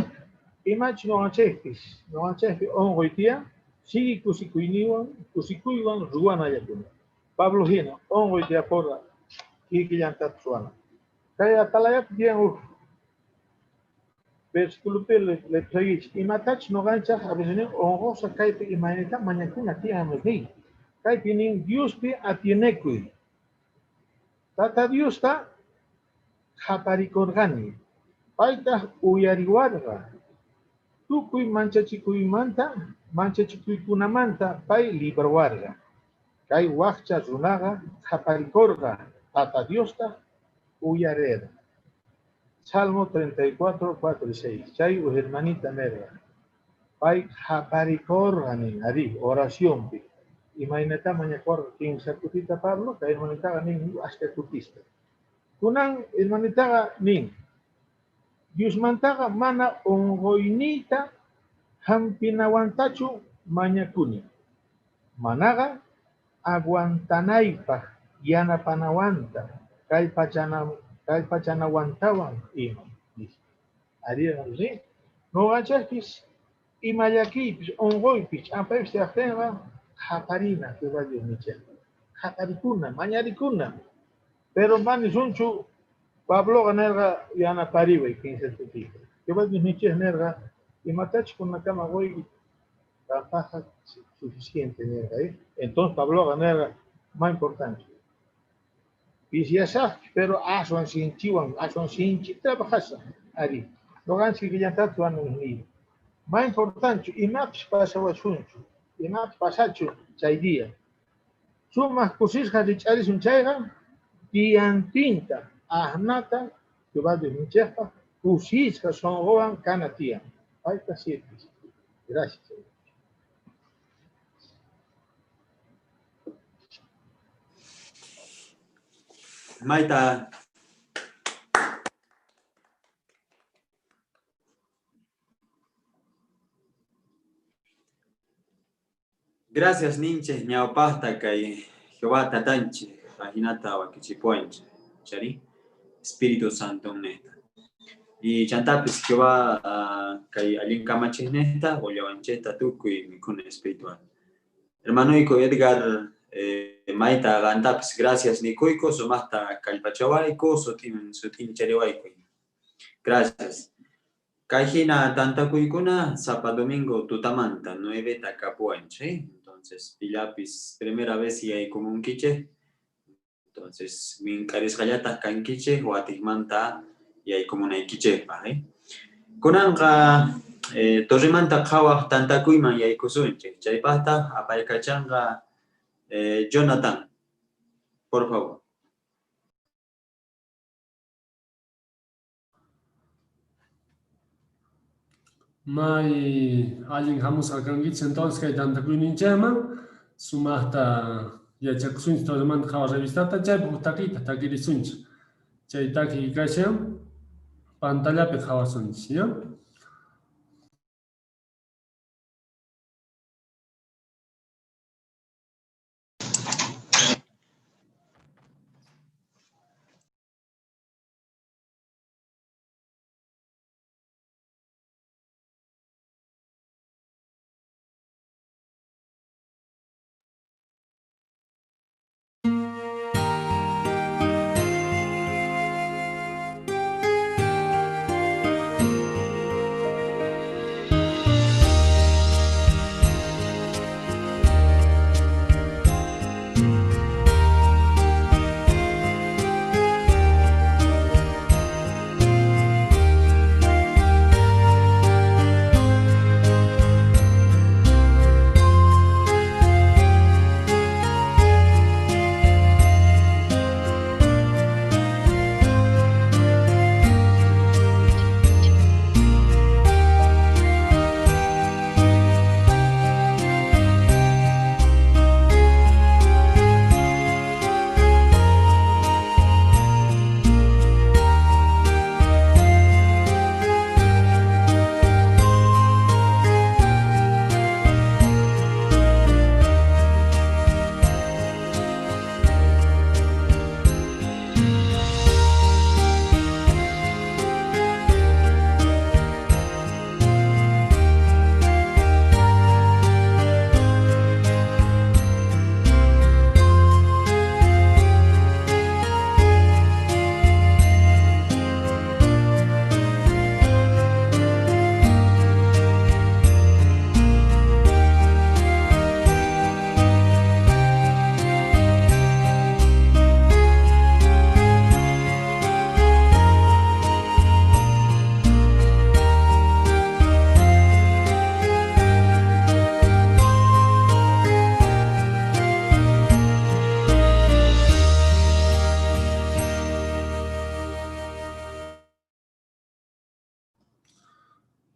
Imach noqanchejpis, noqanchejpi onqoy tiyan, sigue kusikuyniwan, kusikuywan ruwanallakuna. Pablo hina, onqoy tiyaporqa, kikillantata ruwana. Kay atalayapi tiyan uj versículopi lepsayichik, imatachus noqanchej a veces nin onqosqa kaypi imaynata mañakuna tiyan niy. Kaypi nin Diospi atienekuy. Tata Diosta qhaparikorqani, paytaj uyariwarqa. Tukuy manchachikuymanta, manchachikuykunamanta pay librawarqa. Kay wajcha runaqa qhaparikorqa, Tata Diosta uyarerqa. Salmo 34, 4 y 6. Chay uj hermanita nerqa. Pay qhaparikorqa nin, arí, oracionpi. Imaynata mañakorqa kinsa kutita Pablo, kay hermanitaqa nin ashka kutista. Kunan hermanitaqa nin, Diosmantaqa mana onqoyniyta hampinawantachu mañakuni. Manaqa aguantanaypaj yanapanawanta, kallpachanawantawan ima. Nispa. Arí, ri. Noqanchejpis ima llakiypis, onqoypis, ch'ampaypis tiyajtenqa qhaparina Jehová Dios nichejta. Qhaparikuna, mañarikuna. Pero manisunchu Pabloqa nerqa yanapariway kinsa kutita. Jehová Dios nichej nerqa imatachus kunakama qoyki qampajqa suficiente nerqa. Entonces Pabloqa nerqa más importante. Pisiyasajpis, pero aswan sinchiwan, aswan sinchi trabajasaj. Ari. Noqanchik kikillantatu niy. Más importante, imapis pasawasunchu, imapis pasachu chay día. Sumaq kusisqa rich'arisun chayqa, diantinta, ajnata, Jehová Dios nichejpa, kusisqa sonqowan kana tiyan. Payta sirvis. Gracias. Maita. Gracias ninchej ñawpajta kay Jehová tatanchej ajinata wakichipuwanchej, chari Espíritu Santo nejta. Y chantapis Jehová kay allin kamachej nejta qollawanchejta tukuy mikhuna espiritual. Hermanoyku Edgar mayta qantapis gracias nikuyku sumajta kallpachawayku sutin sutinchariwayku. Gracias. Kay hina tantakuykuna sapa domingo tutamanta 9 kapuwanchej. Entonces pillapis primera vez yaykumunkichej. Entonces mink'arisqallataj kankichej watijmanta yaykumunaykichejpaj. Kunanqa torremanta qhawaj tantakuyman yaykusunchej. Chaypajtaj apaykachanqa Jonathan, por favor. May allin hamusqa kankichis entonces kay tantakuyninchejman sumajta yachakusunchis torremanta qhawaj revistata chaypi huk takiyta takirisunchis. Chay takiy kashan pantallapi qhawasunchis, ¿ya?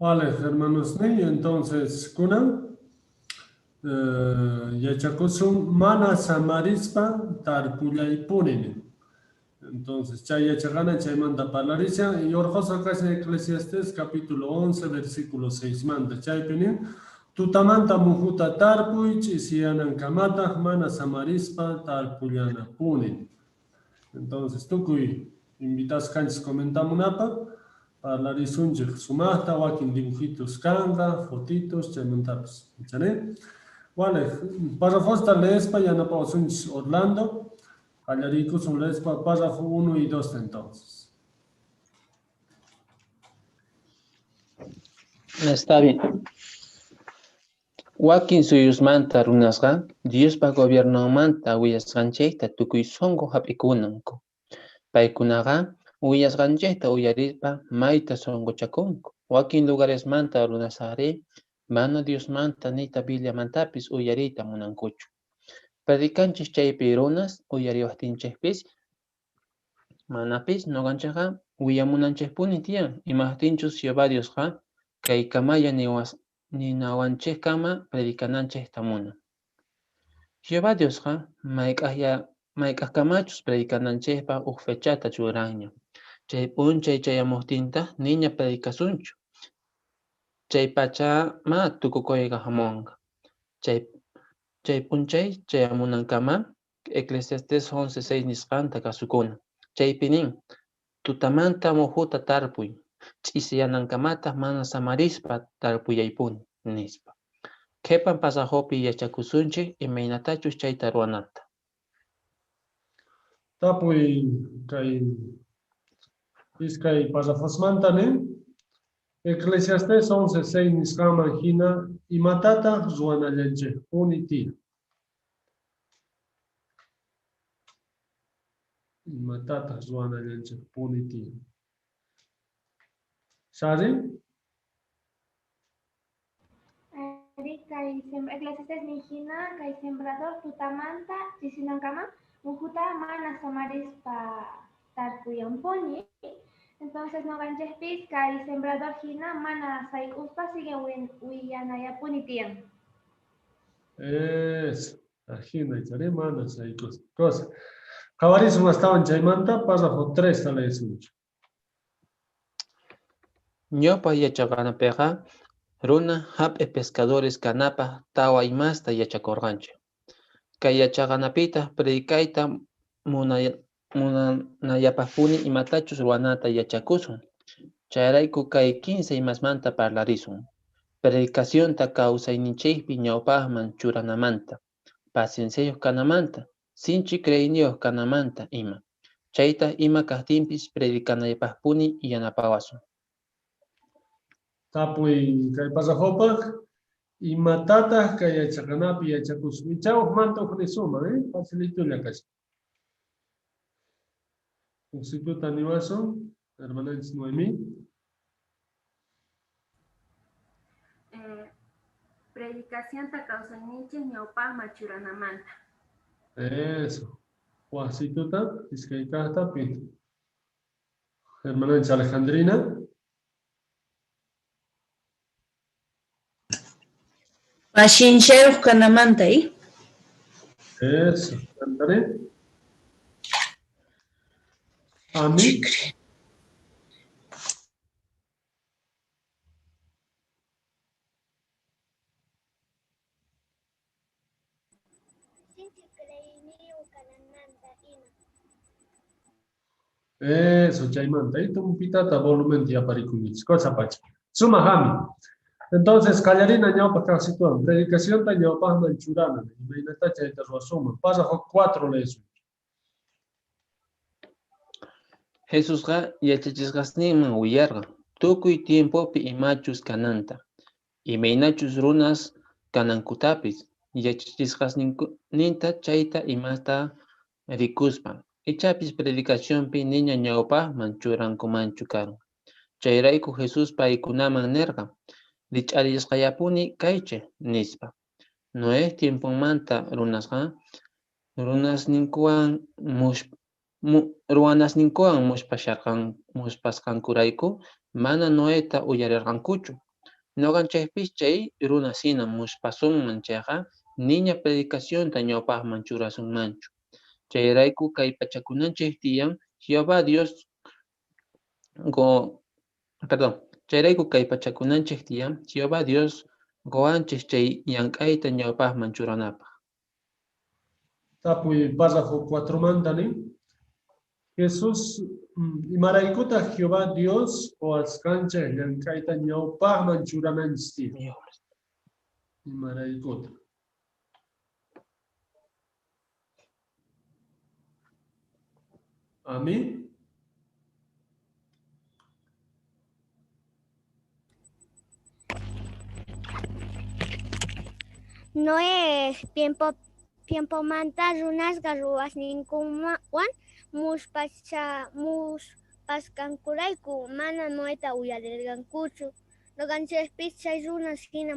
Vale, hermanos niño, entonces, kunan yachakusun mana samarispa tarpullaypuni. Entonces, chay yachaqana chaymanta parlarishan y orqosqa kashan Eclesiastés capítulo 11 versículo 6 manta. Chaypi nin, tutamanta mujuta tarpuy, ch'isiyanankamataq mana samarispa tarpullanapuni. Entonces, tukuy invitasqanchis comentamunapaq, parlarisunchej sumaqta, wakin dibujitos kanqa, fotitos, chaymantapis. Chane? Vale, párrafosta leespa yanapawasunchis Orlando. Qallariykusun leespa párrafo 1 y 2 entonces. Está bien. Wakin suyusmanta runasqa Diospa gobiernonmanta willasqanchejta tukuy sonqo jap'ikunanku. Paykunaqa willasqanchejta uyarispa mayta sonqochakunku. Wakin lugaresmanta runasajrí mana Diosmanta nita Bibliamantapis uyariyta munankuchu. Predicanchej chaypi runas uyariwajtinchejpis manapis noqanchejqa willamunanchejpuni tiyan, imajtinchus Jehová Diosqa kaykamalla ninawanchejkama predicananchejta munan. Jehová Diosqa mayk'ajkamachus predicananchejpaj uj fechata churanña. Chay p'unchay chayamojtintaj niña predicasunchu. Chay pachama tukukoyqa jamonqa. Chay p'unchay chayamunankama Eclesiastés 11:6 nisqanta kasukuna. Chaypi nin, tutamanta mujuta tarpuy, ch'isiyanankamataq mana samarispa tarpuyaypuni, nispa. Qhipan pasajopi yachakusunchik imaynatachus chayta ruwanata. Tapuy kay iskay párrafosmanta nin, Eclesiastés 11:6 nisqanman hina imatataq ruwanallanchikpuni tiyan. Imatataq ruwanallanchikpuni tiyan. Sari? Ari, kay Eclesiastés nin hina, kay sembrador tutamanta chisinankama mujuta mana samarispa tarpuyanpuni. Entonces noqanchejpis kay sembrador hina mana sayk'uspa sigue willanayapuni tiyan. Eso, ajina ichari mana sayk'uspa. Cosa. Qhawarisun astawan chaymanta párrafo 3 leesunchik. Ñawpa yachaqanapiqa runa hap'i pescadores kanapaj tawa imasta yachakurqanchik. Kay yachaqanapitaq predicayta munanayapaqpuni imatachus ruwanata yachakusun. Chayrayku kay 15 imasmanta parlarisun. Predicacionta kawsayninchikpi ñawpaqman churanamanta, pacienciayuq kanamanta, sinchi creeyniyuq kanamanta ima. Chayta ima kaqtinpis predicanayapaqpuni yanapawasun. Tapuy kay párrafopaq, imatataq kay yachaqanapi yachakusun? Icha ujmanta ujnisuman, Facilitulla kashan. Ujsituta niwasun, hermananchis Noemí. Predicacionta kawsayninchik ñawpaqman churanamanta. Eso. Wajsituta, iskay kaqta, pin. Hermananchis Alejandrina. Pacienciayuq kanamanta, ¿eh? Eso, cantaré. A mí. Eso, chaymanta. Ahí tumpitata volumen yaparikunchis. Cosa pacha. Sumajami. Entonces, qallarina ñawpaq kaq situan. Predicacionta ñawpaqman churana. Imaynata chayta ruwasunman. Párrafo 4 leesun. Jesusqa yachachisqasninman willarqa tukuy tiempopi imachus kananta, imaynachus runas kanankutapis, yachachisqasninta chayta imasta rikuspa. Ichapis predicacionpi niña ñawpaqman churankumanchu karqa. Chayrayku Jesús paykunaman nerqa, rich'arisqallapuni kaychej, nispa. Noé tiemponmanta runasqa runasninkuwan ruwanasninkuwan muspasqankurayku mana Noeta uyarirqankuchu. Noqanchejpis chay runasina muspasunman chayqa, niña predicacionta ñawpajman churasunmanchu. Chayrayku kallpachakunanchej tiyan Jehová Dios go, perdón, chayrayku kallpachakunanchej tiyan Jehová Dios qowanchej chay llank'ayta ñawpajman churanapaj. Tapuy párrafo 4 manta nin. Jesús, imaraykutaj Jehová Dios qowasqanchej llank'ayta ñawpajman churananchis tiyan? Imaraykutaj? A mí? Noé tiempomanta runasqa ruwasninkuwan muspasqankurayku mana Noeta uyarerqankuchu. Noqanchejpis chay runas jina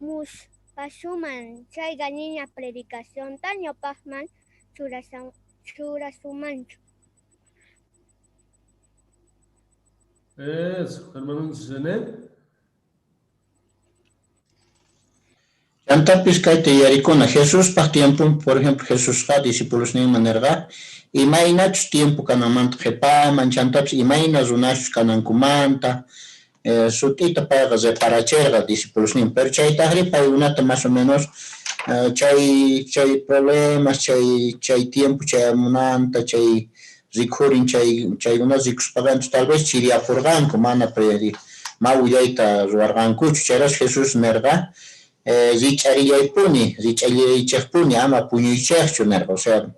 muspasunman chayqa niña predicacionta ñawpajman churasunmanchu. Eso, hermanonchis René. Chantapis kayta yuyarikuna, Jesuspaj tiempon, por ejemplo, Jesusqa discipulosninman nerqa, imaynachus tiempo kananmanta qhepaman, chantapis imayna runachus kanankumanta, sut'ita payqa reparacherqa discipulosnin, pero chaytajri paykunata más o menos chay problemas, chay tiempo chayamunanta, chay rikhurin, chaykuna rikuspaqa, tal vez chiriapurqanku, mana ma willayta ruwarqankuchu. Chayrayku Jesús nerqa, rich'arillaypuni, rich'allaychejpuni, ama puñuychejchu nerqa. O sea,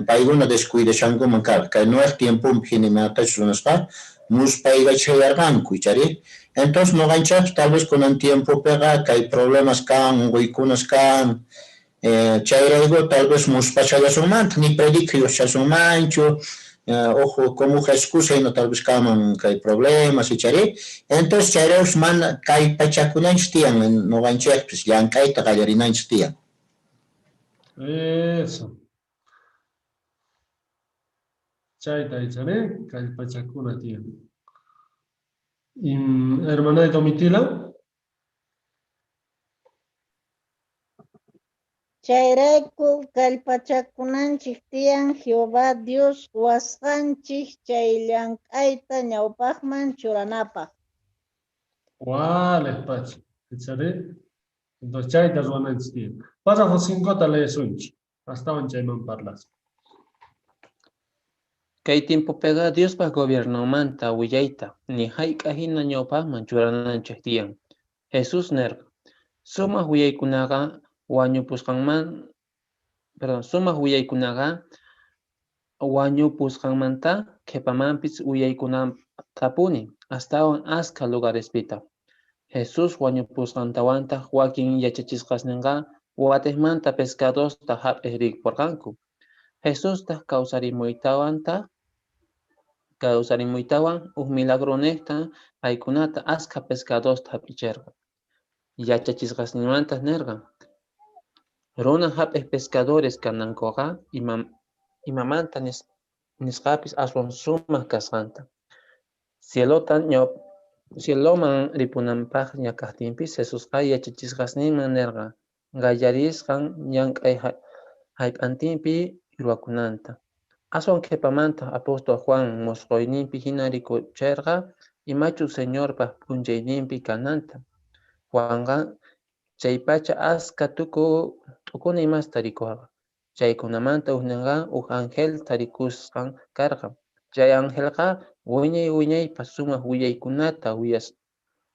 paykuna descuidashankuman karqa. Kay Noej tiemponpi hina imanatachus runasqa muspaykachayarqanku, ichari. Entonces noqanchejpis tal vez kunan tiempopiqa kay problemas kan, unquykunas kan, chayrayku tal vez muspachallasunmantaq, ni predica yuyashasunmanchu, ojo, como excusa hina tal vez kanman kay problemas, ichari. Entonces chayraykus mana kallpachakunanchis tiyan noqanchejpis, llank'ayta qallarinanchis tiyan. Eso. Chayta ichari, kallpachakuna tiyan. Hermana Domitila. Chayrayku kallpachakunanchik tiyan Jehová Dios wasqanchik chay llank'ayta ñawpajman churanapaj. Wale, pacha. Ichari? Entonces chayta ruwananchis tiyan. Párrafo 5 ta leesunchik. Astawan chayman parlaspa. Kay tiempopiqa Diospaj gobiernomanta willayta ni hayk'aq hina ñawpajman churananchej tiyan. Jesús nerqa, sumaq willaykunaqa wañupusqanman, perdón, sumaq willaykunaqa wañupusqanmanta qhepamanpis willaykunatapuni astawan askha lugarespita. Jesús wañupusqantawantaq wakin yachachisqasninqa watejmanta pescadosta hap'ej riporqanku. Jesustaq kawsarimuytawan uj milagronejta paykunata askha pescadosta hap'icherqa. Yachachisqasninmantaq nerqa, runa hap'ej pescadores kanankuqa imamanta nisqapis aswan sumaq kasqanta. Cieloman ripunanpaqña kajtinpis Jesusqa yachachisqasninman nerqa qallarisqan llank'ay jallp'antinpi ruwakunanta. Aswan qhepamantaq apóstol Juan musquyninpi hina rikucherqa imachus Señorpaj p'unchayninpi kananta. Juanqa chaypacha askha t'ukuna imasta rikorqa. Chaykunamanta ujninqa uj angelta rikusqan karqa. Chay angelqa wiñay wiñaypaj sumaq willaykunata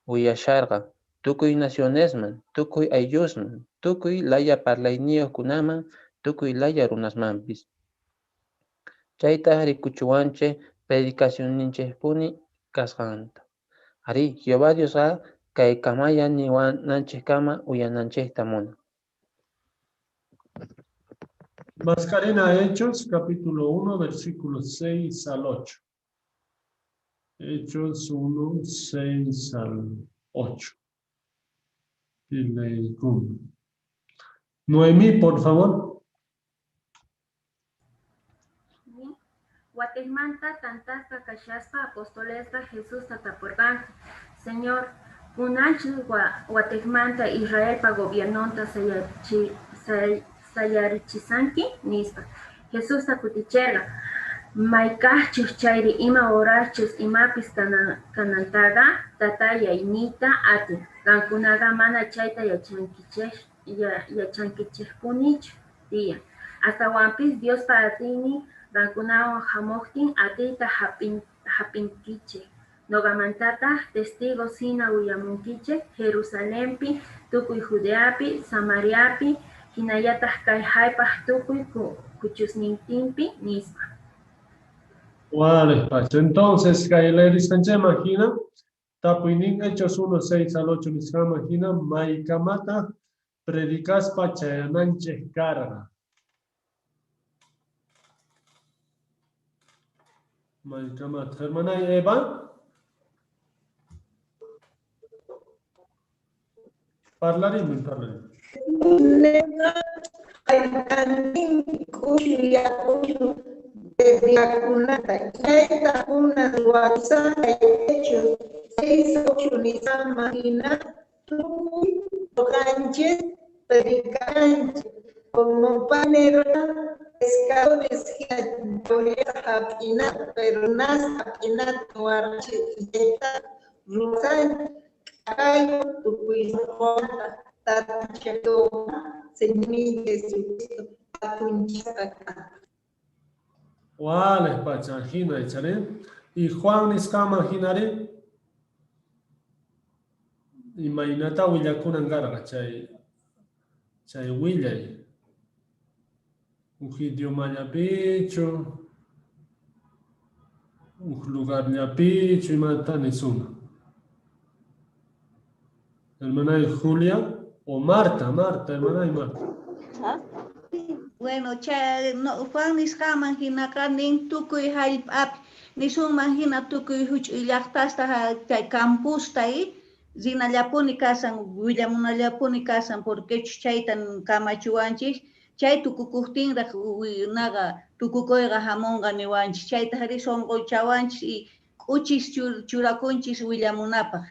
willasharqa tukuy nacionesman, tukuy ayllusman, tukuy laya parlayniyojkunaman, tukuy laya runasmanpis. Chaytaj rikuchiwanchej predicacionninchejpuni kasqanta. Arí, Jehová Diosqa kaykamalla niwananchejkama uyananchejta munan. Mascarena Hechos, capítulo 1, versículos 6 al 8. Hechos 1, 6 al 8. Noemí, por favor. Watejmanta tantasqa kashaspa apostolesqa Jesusta tapurqanku, Señor, Kunanchu watejmanta Israelpa gobiernonta sayarichishanki? nispa. Jesustaj kuticherqa: Mayk'ajchus chayri ima horaschus imapis kanantaqa Tatallay niyta atin. Qankunaqa mana chayta yachankichejpunichu tiyan. Astawanpis Diospa atiynin qankunaman jamojtin, atiyta jap'inkichej. Noqamantataj testigos jina willamunkichej Jerusalenpi, tukuy Judeapi, Samariapi, jinallataj kay jallp'aj tukuy khuchusnintinpi, nispa. Vale, Pacho. Entonces, kay leerisqanchikman hina, tapuynin Hechos 1, 6 al 8 nisqanman hina, maykamataq predicaspa chayananchik karqa? Maykamataq, hermanay Eva? Parlarimuy, parlarimuy. Predicakunata chayta kunan ruwakushan Hechos 6, 8 nisqanman hina tukuy noqanchis predicanchis como panerqa pescadores hina chawllata hap'inata, pero nas hap'inata warqanchis chayta ruwasanchis k'akaywan tukuy sonqomanta Tatanchej Jehová Señorninchej Jesucristo jatunchasqa kanqa. Walej pacha, jina ichari. Y Juan nisqanman jinari, imaynatá willakunan karqa chay chay willay? Uj idiomallapichu, uj lugarllapichu, imata nisunman? Hermanay Julia o Marta, Marta, hermanay Marta. Bueno, chay no, Juan nisqanman jinaqa nin tukuy jallp'api, nisunman jina tukuy juch'uy llaqtasta chay campusta y rinallapuni kashan, willamunallapuni kashan, porquechus chayta kamachiwanchis, chay tukukojtinraj naqa tukukoyqa jamonqa niwanchis, chaytajrí sonqochawanchis y k'uchis churakunchis willamunapaj.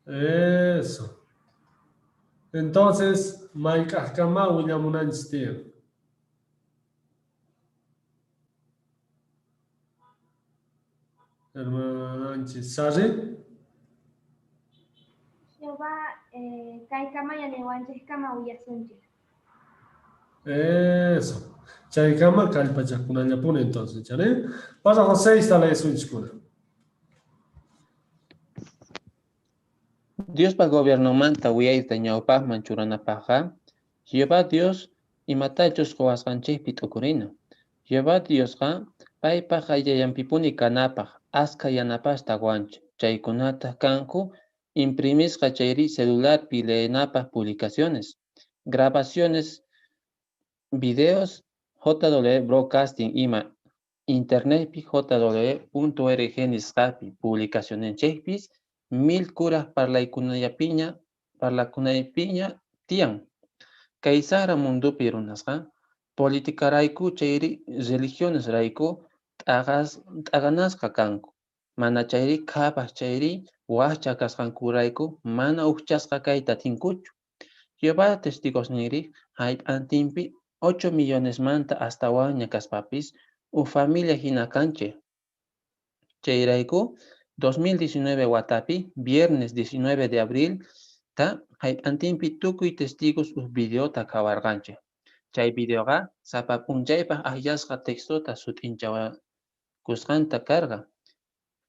Eso. Entonces, mayk'ajkama willamunanchis tiyan? Hermananchis Sarri. Jehová kaykamalla niwanchejkama willasunchej. Eso. Chaykama kallpachakunallapuni entonces, chari. Párrafo 6 ta leesunchikuna. Diospa gobiernonmanta willayta ñawpajman churanapajqa, Jehová Dios imatachus qowasqanchejpi t'ukurina. Jehová Diosqa paypa qayllallanpipuni kanapaj askha yanapasta qowanchej. Chaykunataj kanku imprimisqa chayri celularpi leenapaj publicaciones, grabaciones, videos, JW Broadcasting ima, Internetpi jw.org nisqapi publicacionninchejpis mil kuraj parlaykunallapiña parlakunaypiña tiyan. Kay sajra mundopi runasqa politicarayku chayri religionesrayku t'aqanasqa kanku, mana chayri qhapaj chayri wajcha kasqankurayku mana ujchasqa kayta atinkuchu. Jehová testigosninrí jallp'antinpi 8 millonesmanta astawanña kaspapis uj familia jina kanchej. Chayrayku 2019 watapi viernes 19 de abril ta jallp'antinpi tukuy testigos uj videota qhawarqanchej. Chay videoqa sapa p'unchaypaj ajllasqa textota sut'inchawakusqanta karqa,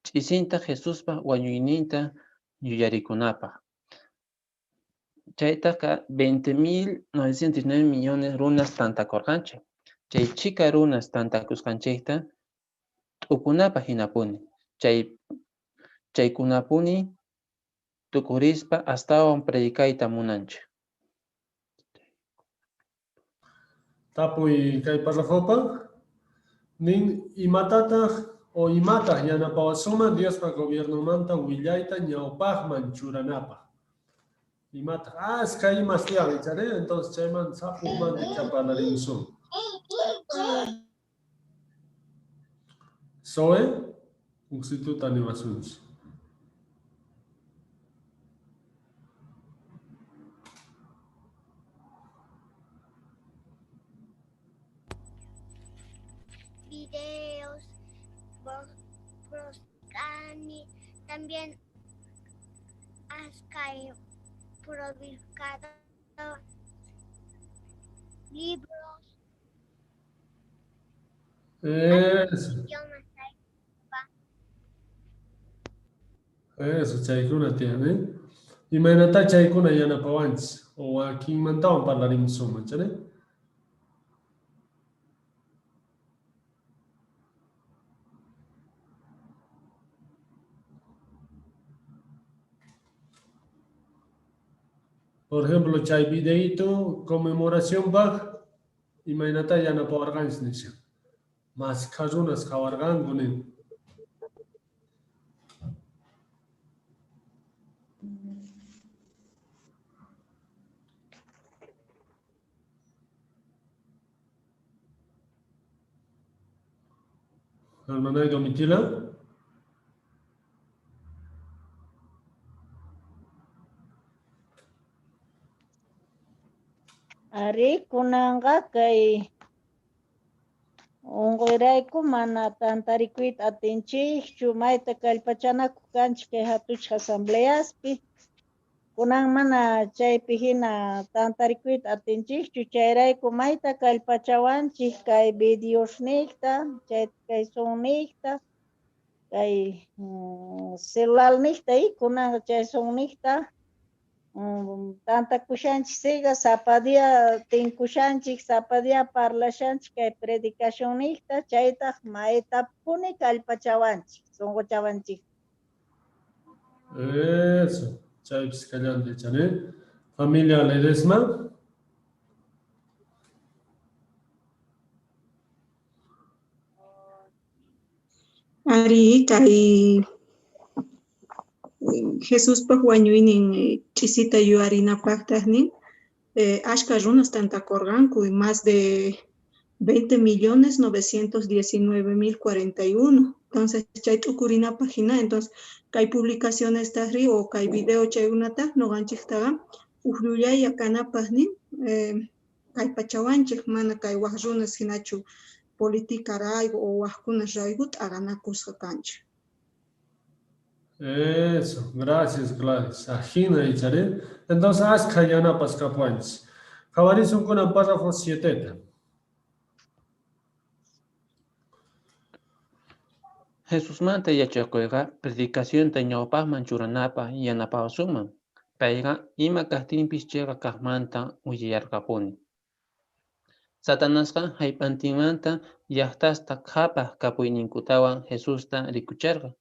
ch'isintaj Jesuspa wañuyninta yuyarikunapaj. Chaytaqa 20.909 millones runas tantakorqanchej. Chay chhika runas tantakusqanchejta t'ukunapaj jinapuni. Chay chaykunapuni tukurispa astawan predicayta munanchej. Tapuy kay parrafopaj nin imatataj o imataj yanapawasunman Diospa gobiernonmanta willayta ñawpajman churanapaj. Imataj askha imas tiyan ichari, entonces chayman sapujmanta ichá parlarimusun. Zoe, ujsituta niwasunchis. Videos buscani también askay publicado libros. Eso. Eso, chaykuna tiyan, eh? Imaynatá chaykuna yanapawanchis? O wakinmantawan parlarimusunman, chani? Por ejemplo, chay videíto conmemoración baj, imaynatá yanapawarqanchis nisha. Maskha runas qhawarqanku nin. Hermana Domitila. Arí, kunanqa kay unquyrayku mana tantarikuyta atinchikchu, mayta kallpachanakuq kanchik kay jatuchaq asambleaspi. Kunan mana chaypi hina tantarikuyta atinchikchu, chayrayku mayta kallpachawanchik kay videosniqta, chay kay Zoomniqta, kay celularniqta y kunanqa chay Zoomniqta tantakushanchik siga, sapa día tinkushanchik, sapa día parlashanchik kay predicacionniqta, chaytaq maytapuni kallpachawanchik, sunquchawanchik. Eso, chaypis kallanta chani. Familia Ledesma. Ari, kay Jesuspaj wañuynin ch'isita yuyarinapajtaj nin, ashka runas tantakorqanku y más de 20.919.041. Entonces, chay t'ukurinapaj hina, entonces, kay publicaciones ri o kay video chaykunata noqanchiktaqa ujlluyaya kanapaj nin, kallpachawanchik mana kay waj runas hinachu política rayku o wajkunas rayku t'aqanakusqa kanchik. Eso, gracias Gladys. Ajina icharé. Entonces, askha yanapas kapuanchis. Qhawarisun kunan párrafo 7. Jesusmanta yachakuyqa predicacionta ñawpaqman churanapaq yanapawasunman. Payqa ima kaqtinpis chiqa kaqmanta willarqapuni. Satanasqa jallp'antinmanta llaqtasta qhapaq kapuyninkutawan Jesusta rikucherqa.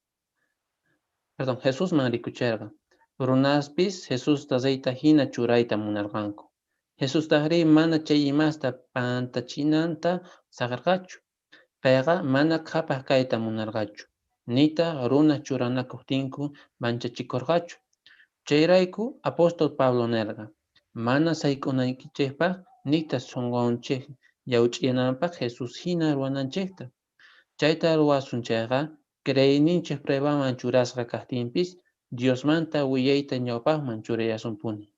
Perdón, Jesusman rikucherqa. Runaspis Jesusta reyta hina churayta munarqanku. Jesustajrí mana chay imasta pantachinanta saqerqachu. Payqa mana qhapaq kayta munarqachu. Nitaq runa churanakuqtinku manchachikorqachu. Chayrayku apóstol Pablo nerqa, mana sayk'unaykichikpaq nitaq sunqunchik llawch'iyananpaq Jesús hina ruwananchikta. Chayta ruwasun chayqa, creeyninchik pruebaman churasqa kaqtinpis, Diosmanta willayta ñawpaqman churayasunpuni.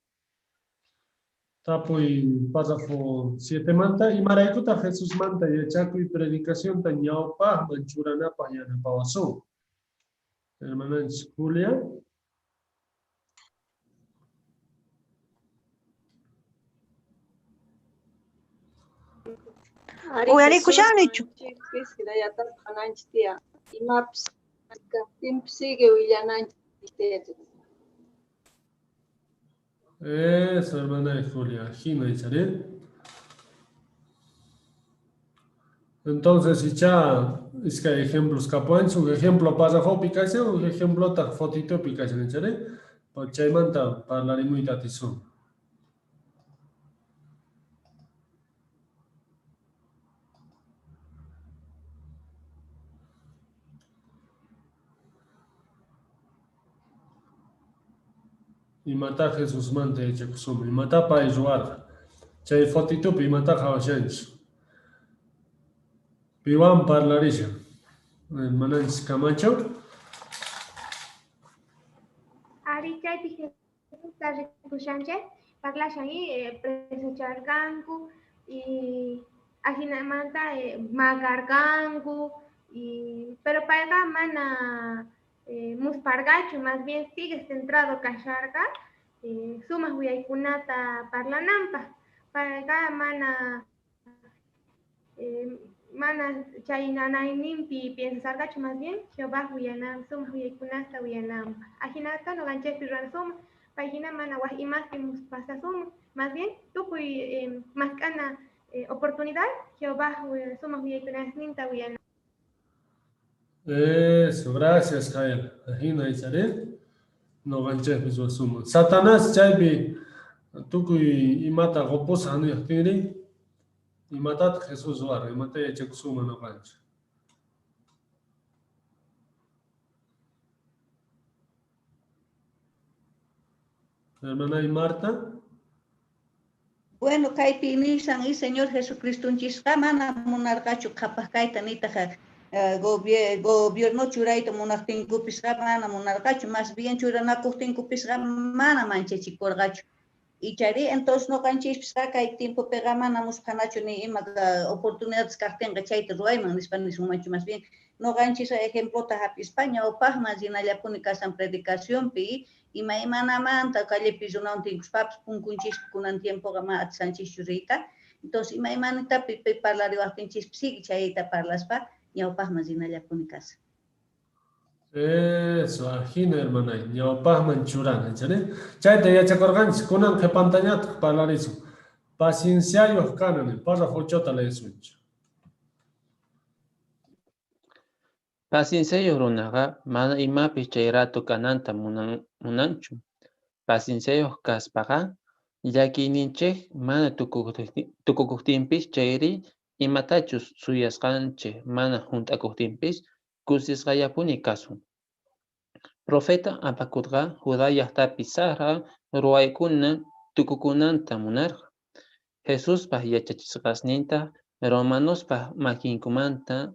Tapuy párrafo 7 manta, imaraykutaq Jesusmanta yachakuy predicacionta ñawpaqman churanapaq yanapawasun. Hermananchis Julia. Uyarikushannichu. Imapis kaqtinpis sigue willananchik tiyan. Eso, hermana Julia, Gina y Charet. Entonces, icha, es que hay ejemplos kapuanchis, un ejemplo párrafo pikashan, un ejemplo taq fotito pikashan, Charet. Chaymanta parlarimuyta atisun. Imata Jesusmanta yachakusuma, imata pay ruwarqa. Chay fotitupi imata qhawashanchis. Piwan parlarishan. Hermananchis Camacho. Ari chaypi Jesusta rikushanchik, parlashan y presocharqanku y Ajinamanta maqarqanku, y pero payqa mana musparqachu, más bien sigue centrado kasharqa sumaq willaykunata parlananpaq. Payqa mana chay nanayninpi piensarqachu, más bien Jehová willanan, sumaq willaykunata willananpaq. Ajinata noqanchejpi ruwanasunman, pay jina mana waj imaspi muspasasunman, más bien tukuy mask'ana oportunidad Jehová sumaq willaykunasninta willanan. Eso, gracias, Jael. Ajina icharé. Noqanchejpis ruwasunman. Satanás chaypi tukuy imata qopusaj niqtinri, imatataq Jesús ruwarqa, imata yachakusunman noqanchej. Hermana Marta. Bueno, kaypi nishan y Señor Jesucristonchisqa mana munarqachu qhapaq kayta nitaq gobierno churayta munaqtinkupisqa mana munarqachu, más bien churanakuqtinkupisqa mana manchachikurqachu. Ichari entonces noqanchispisqa kay tiempopiqa mana musphanachu ni ima oportunidades kaqtinqa chayta ruwayman nispa nisunmanchu, más bien noqanchis ejemplota hap'ispa ñawpaqman rinallapuni kasan predicacionpi imaymanamanta callepi runawan tinkuspapis punkunchispi kunan tiempoqa mana atisanchischu riyta. Entonces imaymanatapi parlariwaqtinchispi sigue chayta parlaspa ñawpaqman rinallapuni kasan. Eso, ajina hermana, ñawpaqman churana, chari. Chayta yachakurqanchis, kunan qhipantañataq parlarisun. Pacienciayuq kana, párrafo 8 leesunchik. Pacienciayuq runaqa mana imapis chay rato kananta munanchu. Pacienciayuq kaspaqa llakiyninchik mana tukukuqtinpis chayri imatachus suyasqanchik mana junt'akuqtinpis kusisqallapuni kasun. Profeta Habacucqa Judá llaqtapi saqra ruwaykuna tukukunanta munarqa. Jesuspaq yachachisqasninta romanospa makinkumanta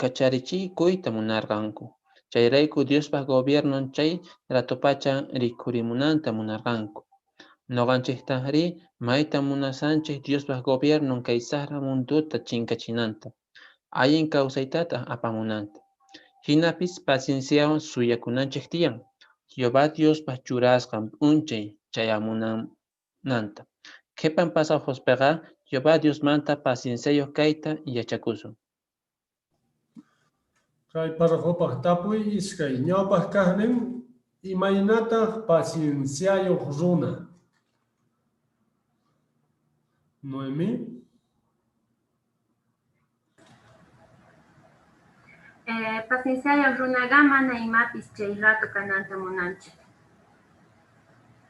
kacharichikuyta munarqanku. Chayrayku Diospaq gobiernon chay ratopacha rikhurimunanta munarqanku. Noqanchiktajrí mayta munasanchik Diospaq gobiernon kay saqra mundota chinkachinanta, allin kawsaytataq apamunanta. Jinapis pacienciawan suyakunanchik tiyan, Jehová Diospaq churasqan p'unchay chayamunanta. Qhipan pasaqospiqa Jehová Diosmanta pacienciayuq kayta yachakusun. Kay párrafopaq tapuy iskay ñawpaq kaqnin imaynataq pacienciayuq runa. Noemí. Pacienciayuq runaqa mana imapis chay rato kananta munanchu.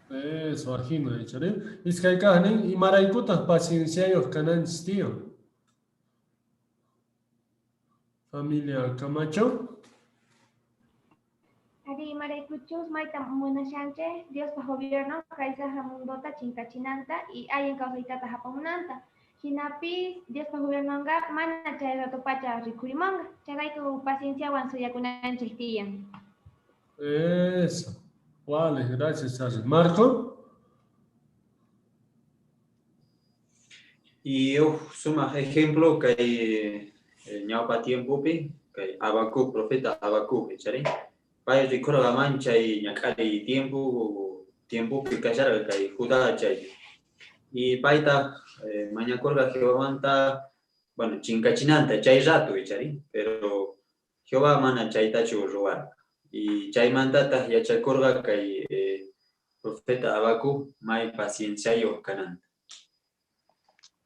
Eso, ajina, ichari. Iskay kaqnin imaraykutaq pacienciayuq kananchis tiyan. Familia Camacho. Ari imaraykuchus mayta munashanchej Diospa gobierno kay saqra mundota chinkachinanta y allin kawsaytata hapamunanta. Jinapis Diospa gobiernonqa mana chay ratopacha rikhurimunqa. Chayrayku pacienciawan suyakunanchej tiyan. Eso. Vale, gracias, Charlie. Marco. Y sumaq ejemplo kay ñawpa tiempopi kay Habacuc, profeta Habacuc, ichari. Pay rikurqa manchay ñak'ariy tiempopi kasharqa kay Judá chay. Y payta mañakurqa Jehovamanta, bueno, chinkachinanta chay rato, ichari, pero Jehová mana chaytachu ruwarqa. Y chaymantataq yachakurqa kay profeta Habacuc may pacienciayuq kananta.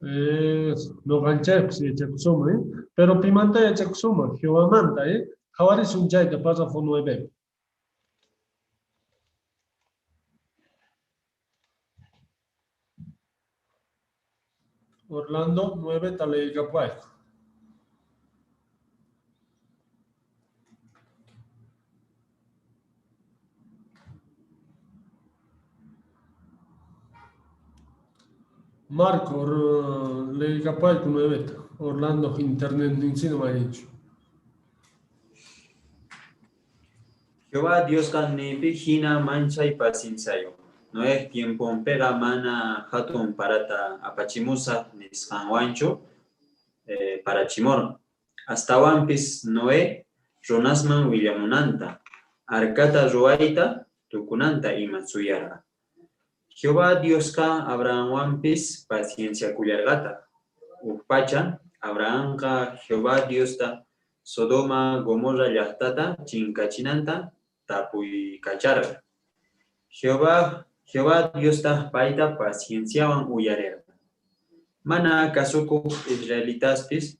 Eso, noqanchaypis yachakusunman, ¿eh? Pero pimanta yachakusunman, Jehovamanta, ¿eh? Qhawarisun chayta, párrafo 9. Orlando, 9, taleykapayku. Marco, leykapayku 9. Orlando, internet ninsina mayninchu. Jehová Diosqa nipi hina manchay pacienciayuq. Noej tiemponpeqa mana jatun parata apachimusaj nisqanwanchu parachimorqa. Astawanpis Noé runasman willamunanta, arcata ruwayta tukunanta ima suyarqa. Jehová Diosqa Abrahamwanpis pacienciakullarqataj. Uj pacha, Abrahamqa Jehová Diosta Sodoma, Gomorra llajtata chinkachinanta tapuykacharqa. Jehová, Jehová Diostaj payta pacienciawan uyarerqa. Mana kasukoj israelitaspis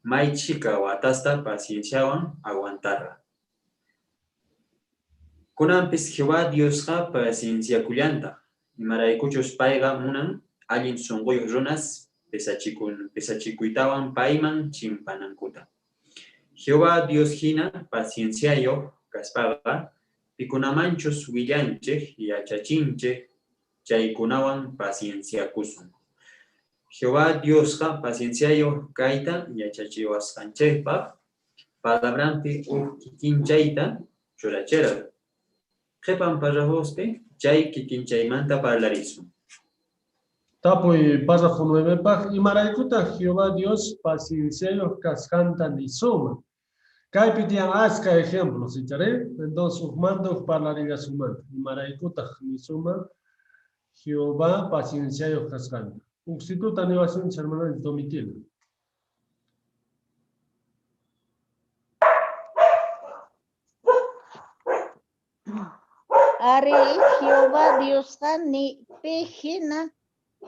may chhika watasta pacienciawan aguantarqa. Kunanpis Jehová Diosqa pacienciakullantaj, imaraykuchus payqa munan allin sonqoyoj runas pesachikuytawan payman chimpanankuta. Jehová Dios jina pacienciayoj kaspaqa, pikunamanchus willanchej, yachachinchej chaykunawan pacienciakusun. Jehová Diosqa pacienciayoj kayta yachachiwasqanchejpaj Palabranpi uj kikinchayta churacherqa. Qhepan parrafospi chay kikinchaymanta parlarisun. Tapuy párrafo 9paj, imaraykutaj Jehová Dios pacienciayoj kasqanta nisunman? Kaypi tiyan ashkha ejemplos, icharí? Entonces ujmanta uj parlarillasunmanta. Imaraykutaj nisunman Jehová pacienciayoj kasqanta? Ujsituta niwasunchis hermananchis Domitila. Arí, Jehová Diosqa ni pi jina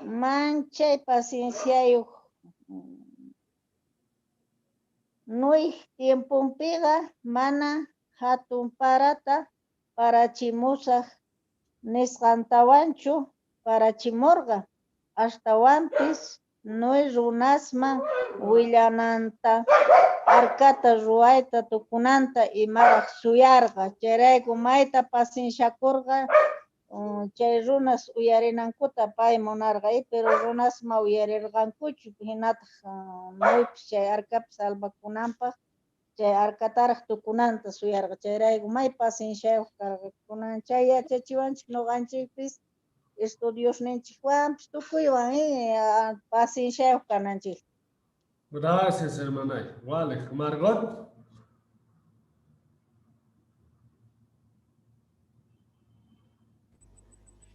manchay pacienciayoj. Noej tiemponpiqa mana jatun parata parachimusaj nisqantawanchu parachimorqa, astawanpis Noé runasman willananta, arcata ruwayta tukunanta imaraj suyarqa. Chayrayku mayta pacienciakorqa chay runas uyarinankuta pay munarqa, pero runas ma uyarerqankuchu. Jinataj Noepis chay arcapi salvakunanpaj chay arcataraj tukunanta suyarqa. Chayrayku may pacienciayoj karqa. Kunan chay yachachiwanchej noqanchejpis estudiosninchejwanpis tukuywan pacienciayoj kananchej. Gracias, hermanay. Vale, Margot.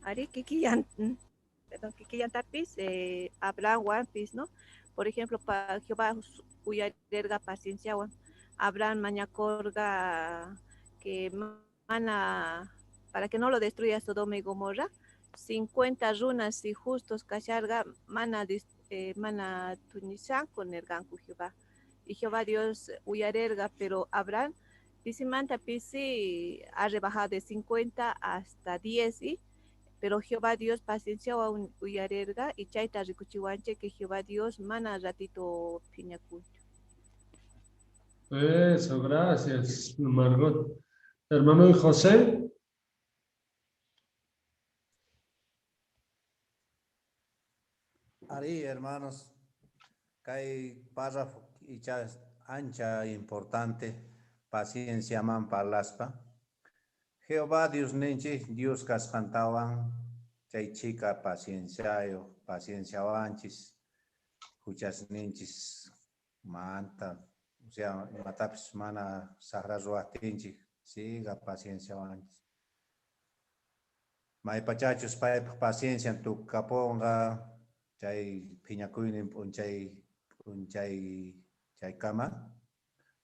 Ari, kikillan, perdón, kikillantapis Abrahamwanpis, ¿no? Por ejemplo, pa Jehová uyarerqa pacienciawan. Abraham mañakorqa que mana, para que no lo destruya Sodoma y Gomorra, 50 runas y justos kasharqa mana, mana thuñishanku nerqanku Jehová. Y Jehová Dios uyarerqa, pero Abraham pisimanta pisi ha rebajado de 50 hasta 10, ¿sí? Pero Jehová Dios pacienciawan uyarerqa y chayta rikuchiwanchej que Jehová Dios mana ratito phiñakunchu. Eso, gracias, Margot. Hermano y José. Ari, hermanos, kay párrafo icha ancha importante, pacienciaman parlaspa. Jehová Diosninchik Dios kasqantawan chay chhika pacienciayoj, pacienciawanchis, juchasninchis manta, o sea, imatapis mana sajra ruwajtinchik, siga pacienciawanchis. Maypachachus paypaj paciencian tukaponqa, chay phiñakuynin p'unchay p'unchay chaykama.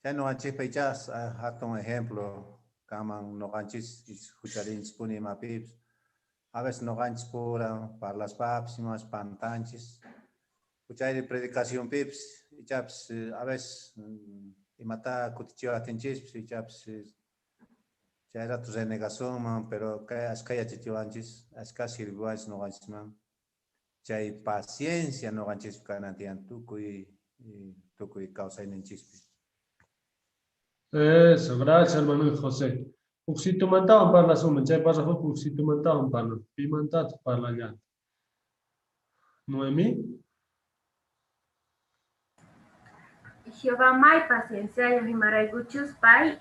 Chay noqanchikpa icha hatun ejemplo kanman noqanchis jucharinchispuni imapipis. A veces noqanchis pura parlaspapis imapas pantanchis. Juchayri predicacionpipis ichapis a veces imata kutichiwajtinchispis ichapis chay rato renegasunman, pero kay ashkha yachachiwanchis, ashkha sirviwanchis noqanchisman. Chay paciencia noqanchispi kanan tiyan tukuy tukuy kawsayninchispi. Eso, gracias hermano José. Ujsitumantawan parlasunman, chay párrafopi ujsitumantawan parlan. Pimantataq parlallanta? Noemí. Jehová may pacienciayoj imaraykuchus pay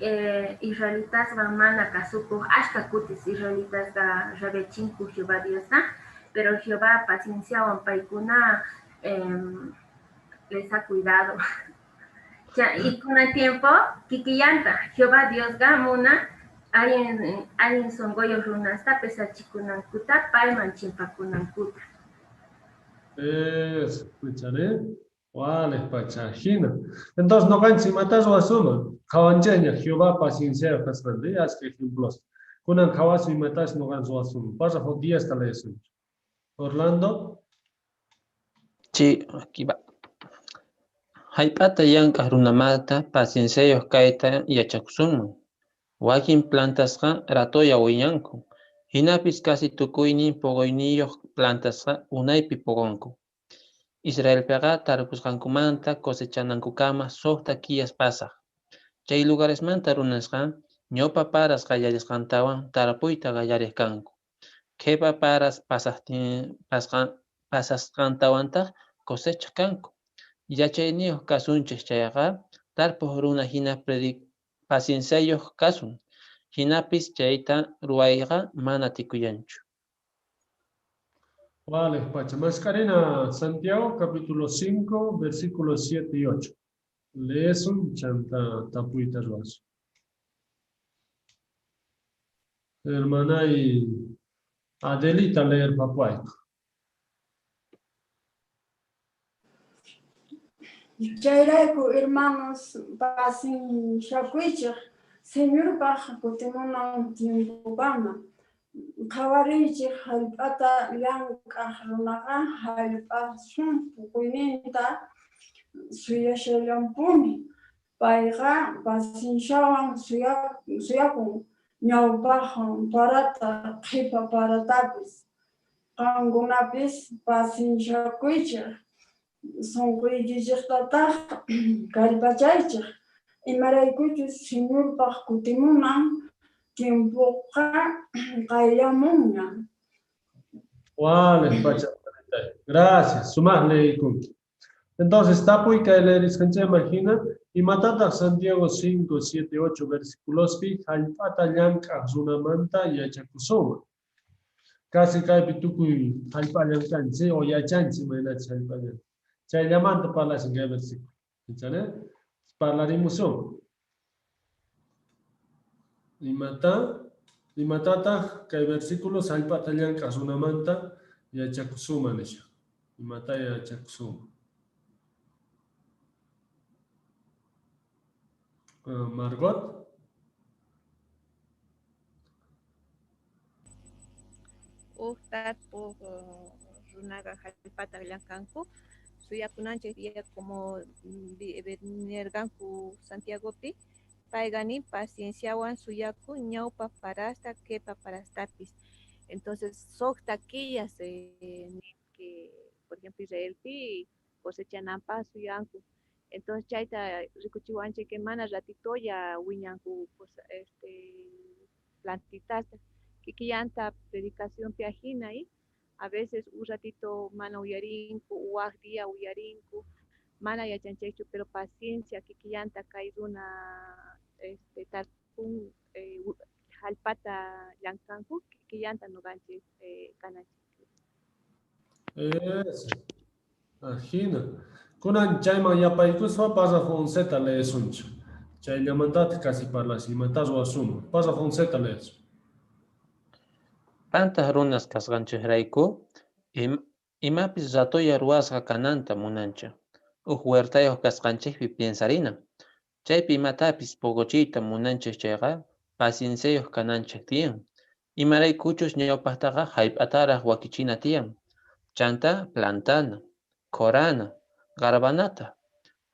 israelitaswan mana kasukoj ashkha kutis israelitasqa rabiachinku Jehová Diosta, pero Jehová pacienciawan paykuna les ha cuidado. Y kunan tiempo kikillantaj Jehová Diosqa munan allin sonqoyoj runasta pesachikunankuta payman chimpakunankuta. Eso, escucharé. Wales pacha, jina. Entonces, noqanchis imatá ruwasunman? Qhawanchejña Jehová pacienciayoj kasqanta, ashkha ejemplos. Kunan qhawasun imatachus noqanchis ruwasunman. Párrafo 10 ta leesunchej. Orlando. Chi, aquí va. Jallp'ata llank'aj runamanta pacienciayoj kayta yachakusunman. Wakin plantasqa ratolla wiñanku. Jinapis casi tukuynin poqoyniyoj plantasqa unaypi poqonku. Israelpeqa tarpusqankumanta cosechanankukama sojta killas pasaj. Chay lugaresmanta runasqa ñawpa paras qallarisqantawan tarpuyta qallarej kanku. Qhepa paras pasasqantawantaj cosechaj kanku. Yachayniyoj kasunchej chayqa, tarpoj runa jina pacienciayoj kasun. Jinapis chayta ruwayqa mana atikullanchu. Vale, Pacha. Mask'arina Santiago capítulo 5, versículos 7 y 8. Leesun chanta tapuyta ruwasun. Hermanay Adelita leer papuayku. Chayrayku, hermanos, pacienciakuychej Señorpaj kutimunan tiempokama. Qhawariychej, jallp'ata llank'aj runaqa jallp'a poqoyninta suyashallampuni. Payqa pacienciawan suyakun ñawpaj parata, qhepa paratapis. Qankunapis pacienciakuychej, sonqoykichejtataj kallpachaychej, imaraykuchus Señorpaj kutimunan tiempoqa qayllamunña. Vale, pacha. Gracias. Sumaj leeykunki. Entonces, tapuy kay leerisqanchejman jina, imatataj Santiago 5, 7, 8 versiculospi jallp'ata llank'aj runamanta yachakusunman? Casi kaypi tukuy jallp'a llank'anchej o yachanchej imaynachus jallp'a llank'an. Chayllamanta parlashan kay versículo. Ichare? Parlarimusun. Imata? Imatataj kay versículo jallp'ata llank'aj runamanta yachakusunman nisha? Imata yachakusunman? Margot. Uj tarpoj runaqa jallp'ata llank'anku suyakunanchej día como nerqanku Santiagopi payqa nin pacienciawan suyakun ñawpa parasta qhepa parastapis. Entonces sojta killas que por ejemplo Israelpi cosechananpaj suyanku. Entonces chayta rikuchiwanchej que mana ratitolla wiñanku plantitasta. Kikillanta predicacionpi ajina y a veces un ratito mana uyarinku, waj día uyarinku, mana yachanchejchu, pero paciencia kikillanta kay runa tarpun jallp'ata llank'anku, kikillanta noqanchej kananchej. Eso. Ajina. Kunan chayman yapaykuspa párrafo 11 leesunchej. Chayllamantataj casi parlashan, imatá ruwasunman. Párrafo 11 leesun. Pantaj runas kasqanchejrayku, imapis ratolla ruwasqa kananta munanchej. Uj huertayoj kasqanchejpi piensarina. Chaypi imatapis poqochiyta munanchej chayqa, pacienciayoj kananchej tiyan. Imaraykuchus ñawpajtaqa jallp'ataraj wakichina tiyan. Chanta plantana, qhorana, garbanata.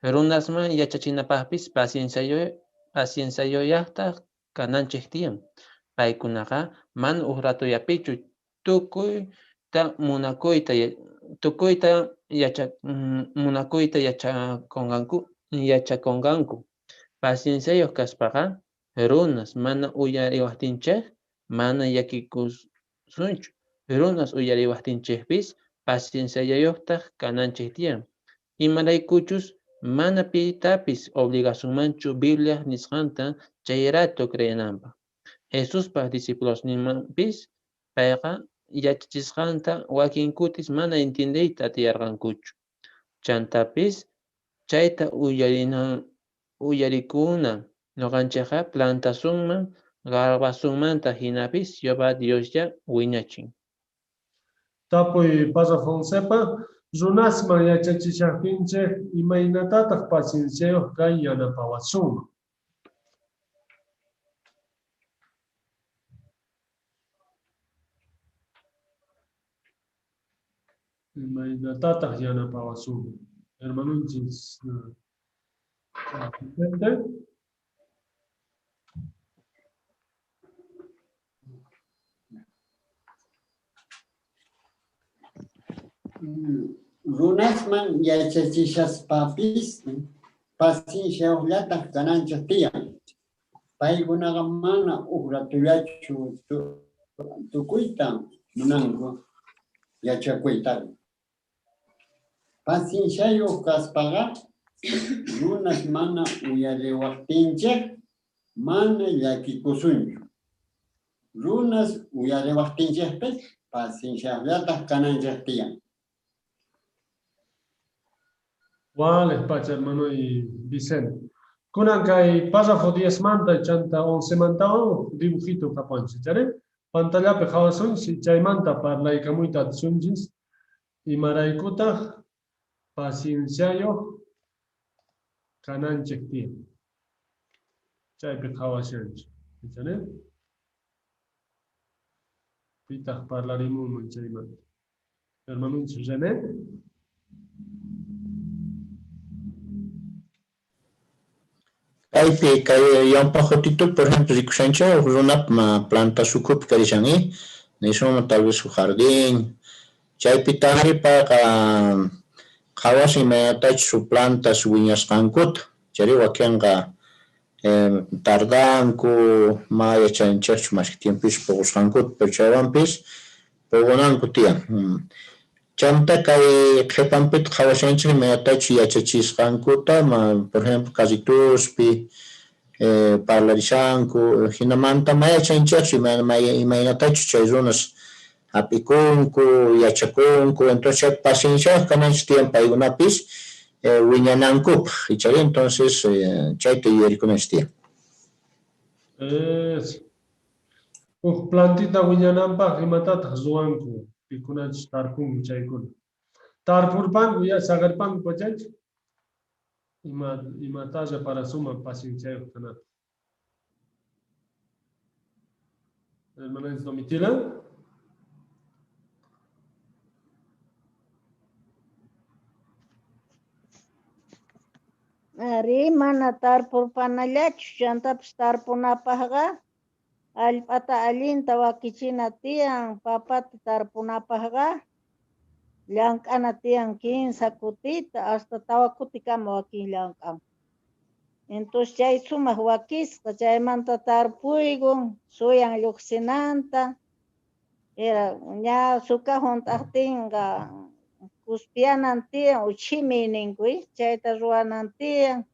Runasman yachachinapajpis pacienciayojtaj kananchej tiyan. Paykunaqa mana uj ratollapichu tukuyta munakuyta yachakonqanku. Pacienciayoj kaspaqa runas mana uyariwajtinchej mana llakikusunchu. Runas uyariwajtinchejpis pacienciayojtaj kananchej tiyan. Imaraykuchus Mana pitapis obligasunmanchu Bibliaj nisqanta chay rato creenanpaj. Jesuspa discipulosninmanpis payqa yachachisqanta wakin kutis mana entiendeyta atiyarqankuchu. Chantapis chayta uyarikuna noqanchejqa plantasunman, qarpasunmantaj jinapis Jehová Dioslla wiñachin. Tapuy párrafo oncepa, runasman yachachishajtinchej imaynatataj pacienciayoj kay yanapawasunman? Imaynatataq yanapawasunman? Hermanonchis Vicente. Runasman yachachishaspapis pacienciayojllataj kananchej tiyan. Paykunaqa mana uj ratollachu tukuyta munanku yachakuyta. Pacienciayoj kaspaqa runas mana uyariwajtinchej mana llakikusunchu. Runas uyariwajtinchejpis pacienciayojllataj kananchej tiyan. Walej pacha, hermano y Vicente. Kunan kay párrafo 10 manta chanta 11 mantawan dibujito kapuwanchej, chayri? Pantallapi qhawasunchis, chaymanta parlaykamuyta atisunchis, imaraykutaj pacienciayoj kananchej tiyan. Chaypi qhawashanchej, chayri? Pitaj parlarimunman chaymanta? Hermanonchis René. Kaypi kay yampa jotito, por ejemplo, rikushanchej uj runap planta sukhupi karishan, nisunman tal vez uj jardín, chaypitajri payqa qhawasan imaynatachus uj plantas wiñasqankuta, chayri wakenqa tardanku, ma yachanchejchu mashkha tiempopis puqusqankuta, pero chaywanpis puqunanku tiyan. Chantá kay qhepanpita qhawashanchej imaynatachus yachachisqankuta, por ejemplo, carrituspi parlarishanku, jinamanta ma yachanchejchu imaynatachus chay runas jap'ikunku, yachakunku, entonces chay pacienciayoj kananchej tiyan paykunapis wiñanankupaj, ichari entonces chayta yuyarikunanchej tiyan. Eso. Uj plantita wiñananpaj imatataj ruwanku pikunachus tarpunku chaykuna? Tarpurpanku ya saqerpanku pachanchik? Ima imatalla parasuman pacienciayoj kanapaj? Hermananchis Domitila. Arí, mana tarpurpanallachu, chantapis tarpunapajqa Jallp'ata allinta wakichina tiyan, papata tarpunapajqa llank'ana tiyan kinsa kutita, hasta tawa kutikama wakin llank'an. Entonces chay sumaj wakisqa, chaymanta tarpuykun, suyan llojsinanta, era ña suka junt'ajtinqa kuspianan tiyan, uchhimiy ninku, chayta ruwanan tiyan.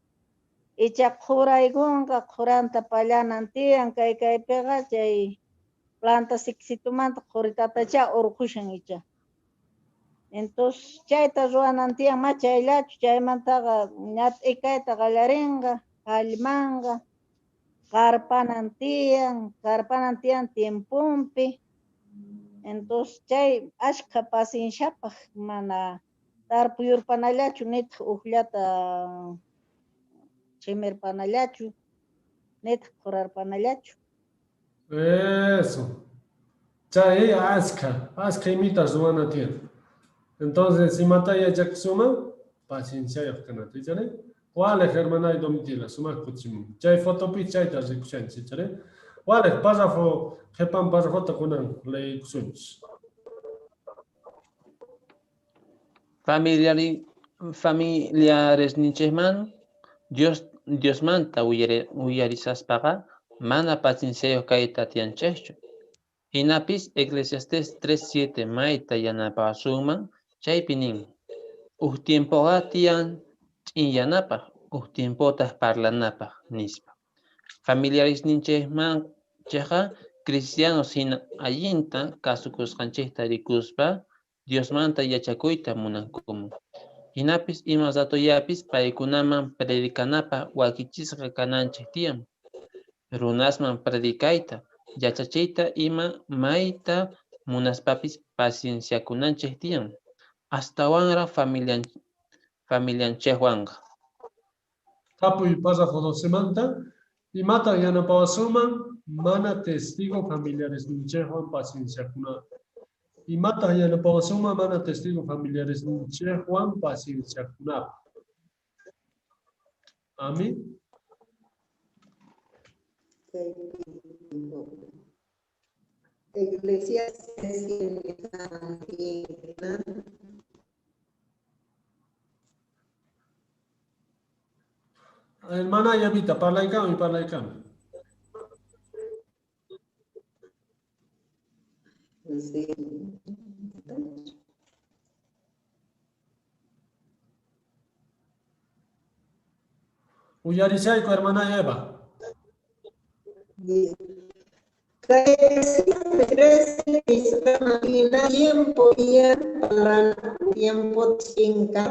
Icha qhuraykunqa, qhuranta pallanan tiyan, kay kaypiqa chay planta siksitumanta qhuritatachá urqhushan icha. Entonces chayta ruwanan tiyan, ma chayllachu, chaymantaqa ña t'ikayta qallarinqa, jallmanqa, qarpanan tiyan, qarpanan tiyan tiemponpi. Entonces chay ashkha pacienciapaj mana tarpuyurpanallachu, nitaq ujllata chimirpanallachu, nitaq qhurarpanallachu. Eso. Chay askha, askha imitas ruwana tiyan. Entonces, imata yachakusunman? Pacienciayoj kanata, ichari? Walej, hermanay Domitila, sumaj kutichimun. Chay fotopi chayta rikushanchis, ichari? Walej, párrafo, qhepan párrafota kunan leeykusunchis. Familiaresninchejman Dios, Diosmanta uyarishaspaqa mana pacienciayoj kayta atiyanchejchu. Jinapis Eclesiastés 3:7 mayta yanapawasunman, chaypi nin: Uj tiempoqa tiyan ch'inyanapaj, uj tiempotaj parlanapaj, nispa. Familiaresninchejmanchejqa cristianos jina allinta kasukusqanchejta rikuspa Diosmanta yachakuyta munankuman. Jinapis ima ratollapis paykunaman predicanapaj wakichisqa kananchej tiyan. Runasman predicayta, yachachiyta ima mayta munaspapis pacienciakunanchej tiyan, astawanraj familianchejwanqa. Tapuy párrafo 12manta, Imataj yanapawasunman mana testigo familiaresninchejwan pacienciakunapaj? Imataj yanapawasunman mana testigo familiaresninchejwan pacienciakunapaj? Ami. Eclesiastes Hermana Yavita, parlaykami, parlaykami. Sí. Uyarishayku, hermana Eva. Tiempo tiempo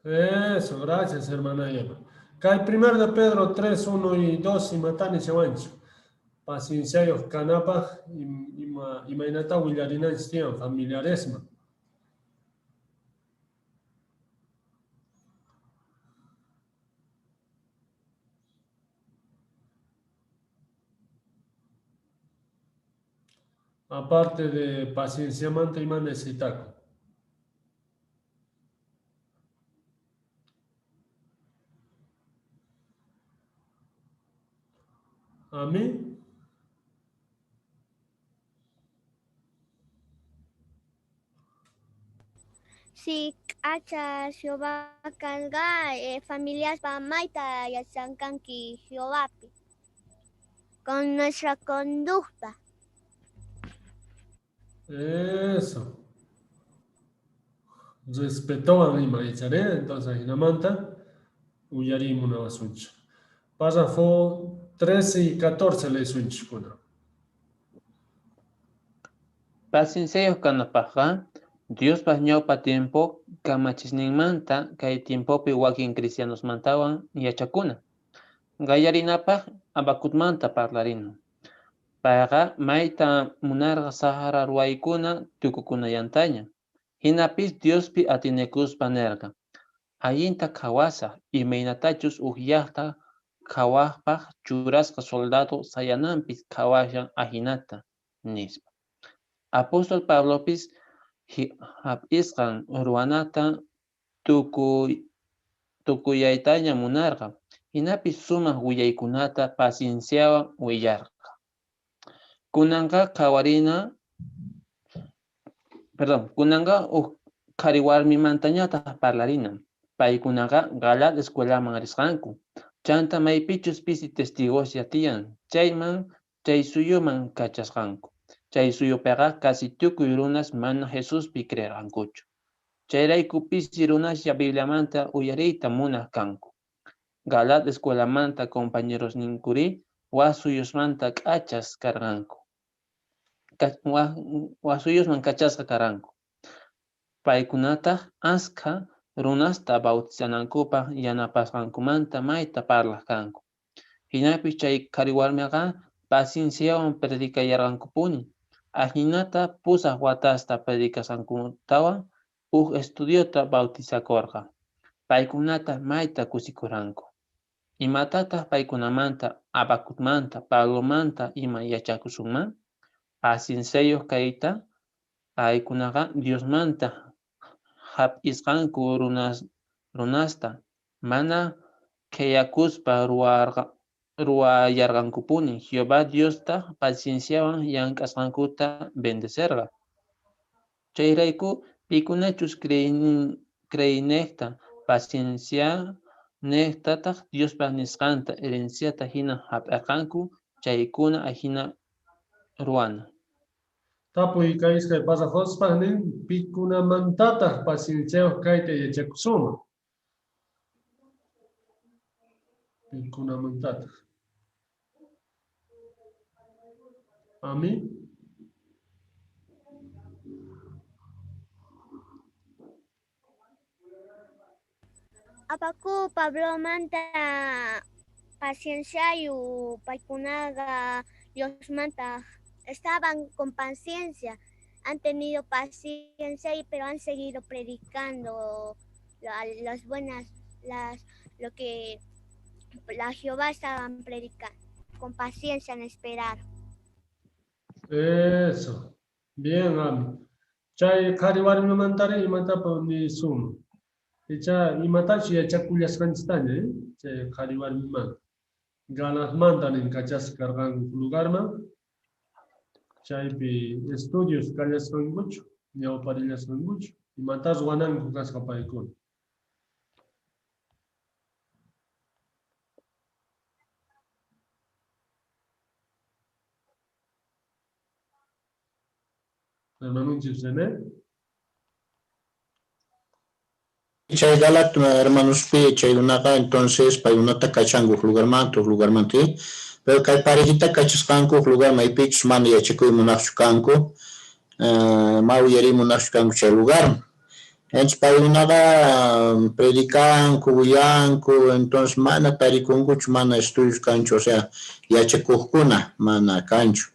Eso, gracias, hermana Eva. Kay primero de Pedro 3, 1 y 2, imatani shawanchu. Pacienciayoj kanapaj ima imaynata willarinanchis tiyan familiaresman. Aparte de pacienciamanta ima necesitakun. Amén. Si k'acha Jehová kanqa familiaspa mayta yachanqanki Jehovapi con nuestra conducta. Eso. Respetowan ima icharé, entonces ajinamanta uyarimunawasunchik. Párrafo 13 y 14 leesunchikkuna. Pacienciayoj kanapajqa, Diospa ñawpa tiempo kamachisninmanta kay tiempopi wakin cristianosmantawan yachakuna. Qallarinapaj Habacucmanta parlarina. Payqa mayta munarqa sajra ruwaykuna tukukunallantaña. Jinapis Diospi atienekuspa nerqa, Allinta qhawasaj, imaynatachus uj llajta qhawajpaj churasqa soldado sayananpi qhawashan ajinata, nispa. Apóstol Pablopis jap'isqan ruwanata tukuyaytaña munarqa, jinapis sumaj willaykunata pacienciawan willarqa. Kunanqa qhawarina, perdón, kunanqa uj qhariwarmimantañataj parlarina. Paykunaqa Galaad escuelaman risqanku. Chantá maypichus pisi testigoslla tiyan, chayman chay suyuman kachasqanku. Chay suyupeqa casi tukuy runas mana Jesuspi creerqankuchu. Chayrayku pisi runaslla Bibliamanta uyariyta munaj kanku. Galaad escuelamanta compañerosninkurí waj suyusmanta k'achas karqanku. Waj suyusman kachasqa karqanku. Paykunataj ashkha runasta bautizanankupaj yanapasqankumanta mayta parlaj kanku. Jinapis chay qhariwarmeqa pacienciawan predicallarqankupuni. Ajinata pusaj watasta predicasqankutawan uj estudiota bautizakorqa. Paykunataj mayta kusikorqanku. Imatataj paykunamanta, Habacucmanta, Pablomanta ima yachakusunman? Pacienciayoj kayta, paykunaqa Diosmanta jap'isqanku runasta mana qhellakuspa Ruwallarqankupuni. Jehová Diostaj pacienciawan llank'asqankuta bendicerqa. Chayrayku pikunachus creeynejta, paciencianejtataj Diospa nisqanta herenciata jina jap'eqanku, chaykuna ajina ruwana. Tapuy kay iskay parrafospaj nin, pikunamantataj pacienciayoj kayta yachakusunman? Pikunamantataj? Ami? Habacuc Pablomanta pacienciayu paykunaqa Diosmanta estaban con paciencia, han tenido paciencia y pero han seguido predicando las buenas, las lo que la Jehová estaban predicando, con paciencia en esperar. Eso. Bien, Ami. Chay qhari warmimantari imatapas nisunman. Icha imatachus yachakullasqanchistaña, eh? Chay qhari warmimanta. Galaadmanta nin kachasqa karqanku lugarman. Chaypi estudios kallasqankuchu, ñawparillasqankuchu, imatá ruwananku kasqa paykuna. Hermanunchis René. Chay Galaad hermanospi chaykunaqa entonces paykunata kachanku huk lugarmanta huk lugarmanta, pero kay parejita kachasqanku huk lugar maypichus mana yachakuy munaqchu kanku, ma uyariy munaqchu kanku chay lugar. Entonces paykunaqa predicanku, willanku, entonces mana tarikunkuchu, mana estudios kanchu, o sea, yachakuqkuna mana kanchu.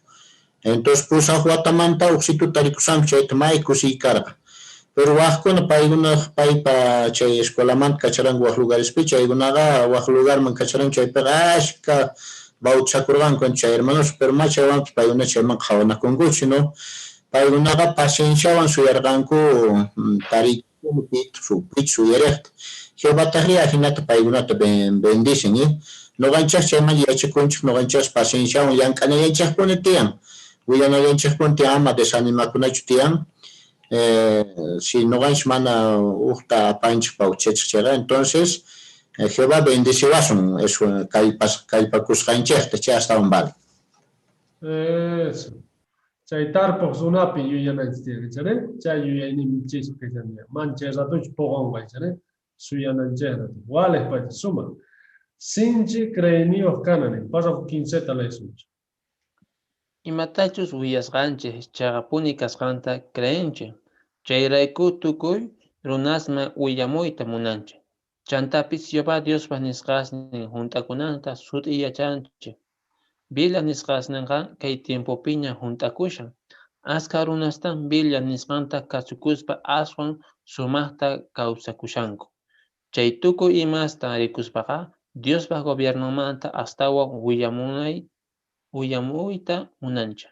Entonces pusaj watamanta ujsitu tarikusqanku chayta may kusiy karqa. Pero wajkuna paykuna paypa chay escuelamanta kacharanku waj lugarespi, chaykunaqa waj lugarman kacharanku chaypiqa ashka bautizakurqanku chay hermanos, pero ma chaywanpis paykuna chayman qhawanakunkuchu, no? Paykunaqa pacienciawan suyarqanku tarikuni pichus uyarejta. Jehovatajrí ajinata paykunata bendicen, eh? Noqanchej chayman yachakunchej, noqanchejpis pacienciawan llank'anallanchejpuni tiyan, willanallanchejpuni tiyan, ama desanimakunachu tiyan. Si noqanchej mana ujta apanchej bautizachej chayqa, entonces Jehová bendeciwasun eso kallpakusqanchejta, chay astawan vale. Eso. Chay tarpuq runapi yuyananchis tiyan, ichari? Chay yuyayninchis kashan. Man chay ratochu poqonqa, ichari? Suyananchejta. Waliq pacha, sumaq. Sinchi creeyniyuq kana nin. Párrafo 15 leesunchik. Imatachus willasqanchej cheqapuni kasqanta creenchej. Chayrayku tukuy runasman willamuyta munanchej. Chantapis Jehová Diospa nisqasnin junt'akunanta sut'i yachanchej. Biblia nisqasnenqa kay tiempopiña junt'akushan. Ashkha runastaj Biblia nisqanta kasukuspa aswan sumajta kawsakushanku. Chay tukuy imasta rikuspaqa Diospa gobiernonmanta astawan willamuyta munanchej.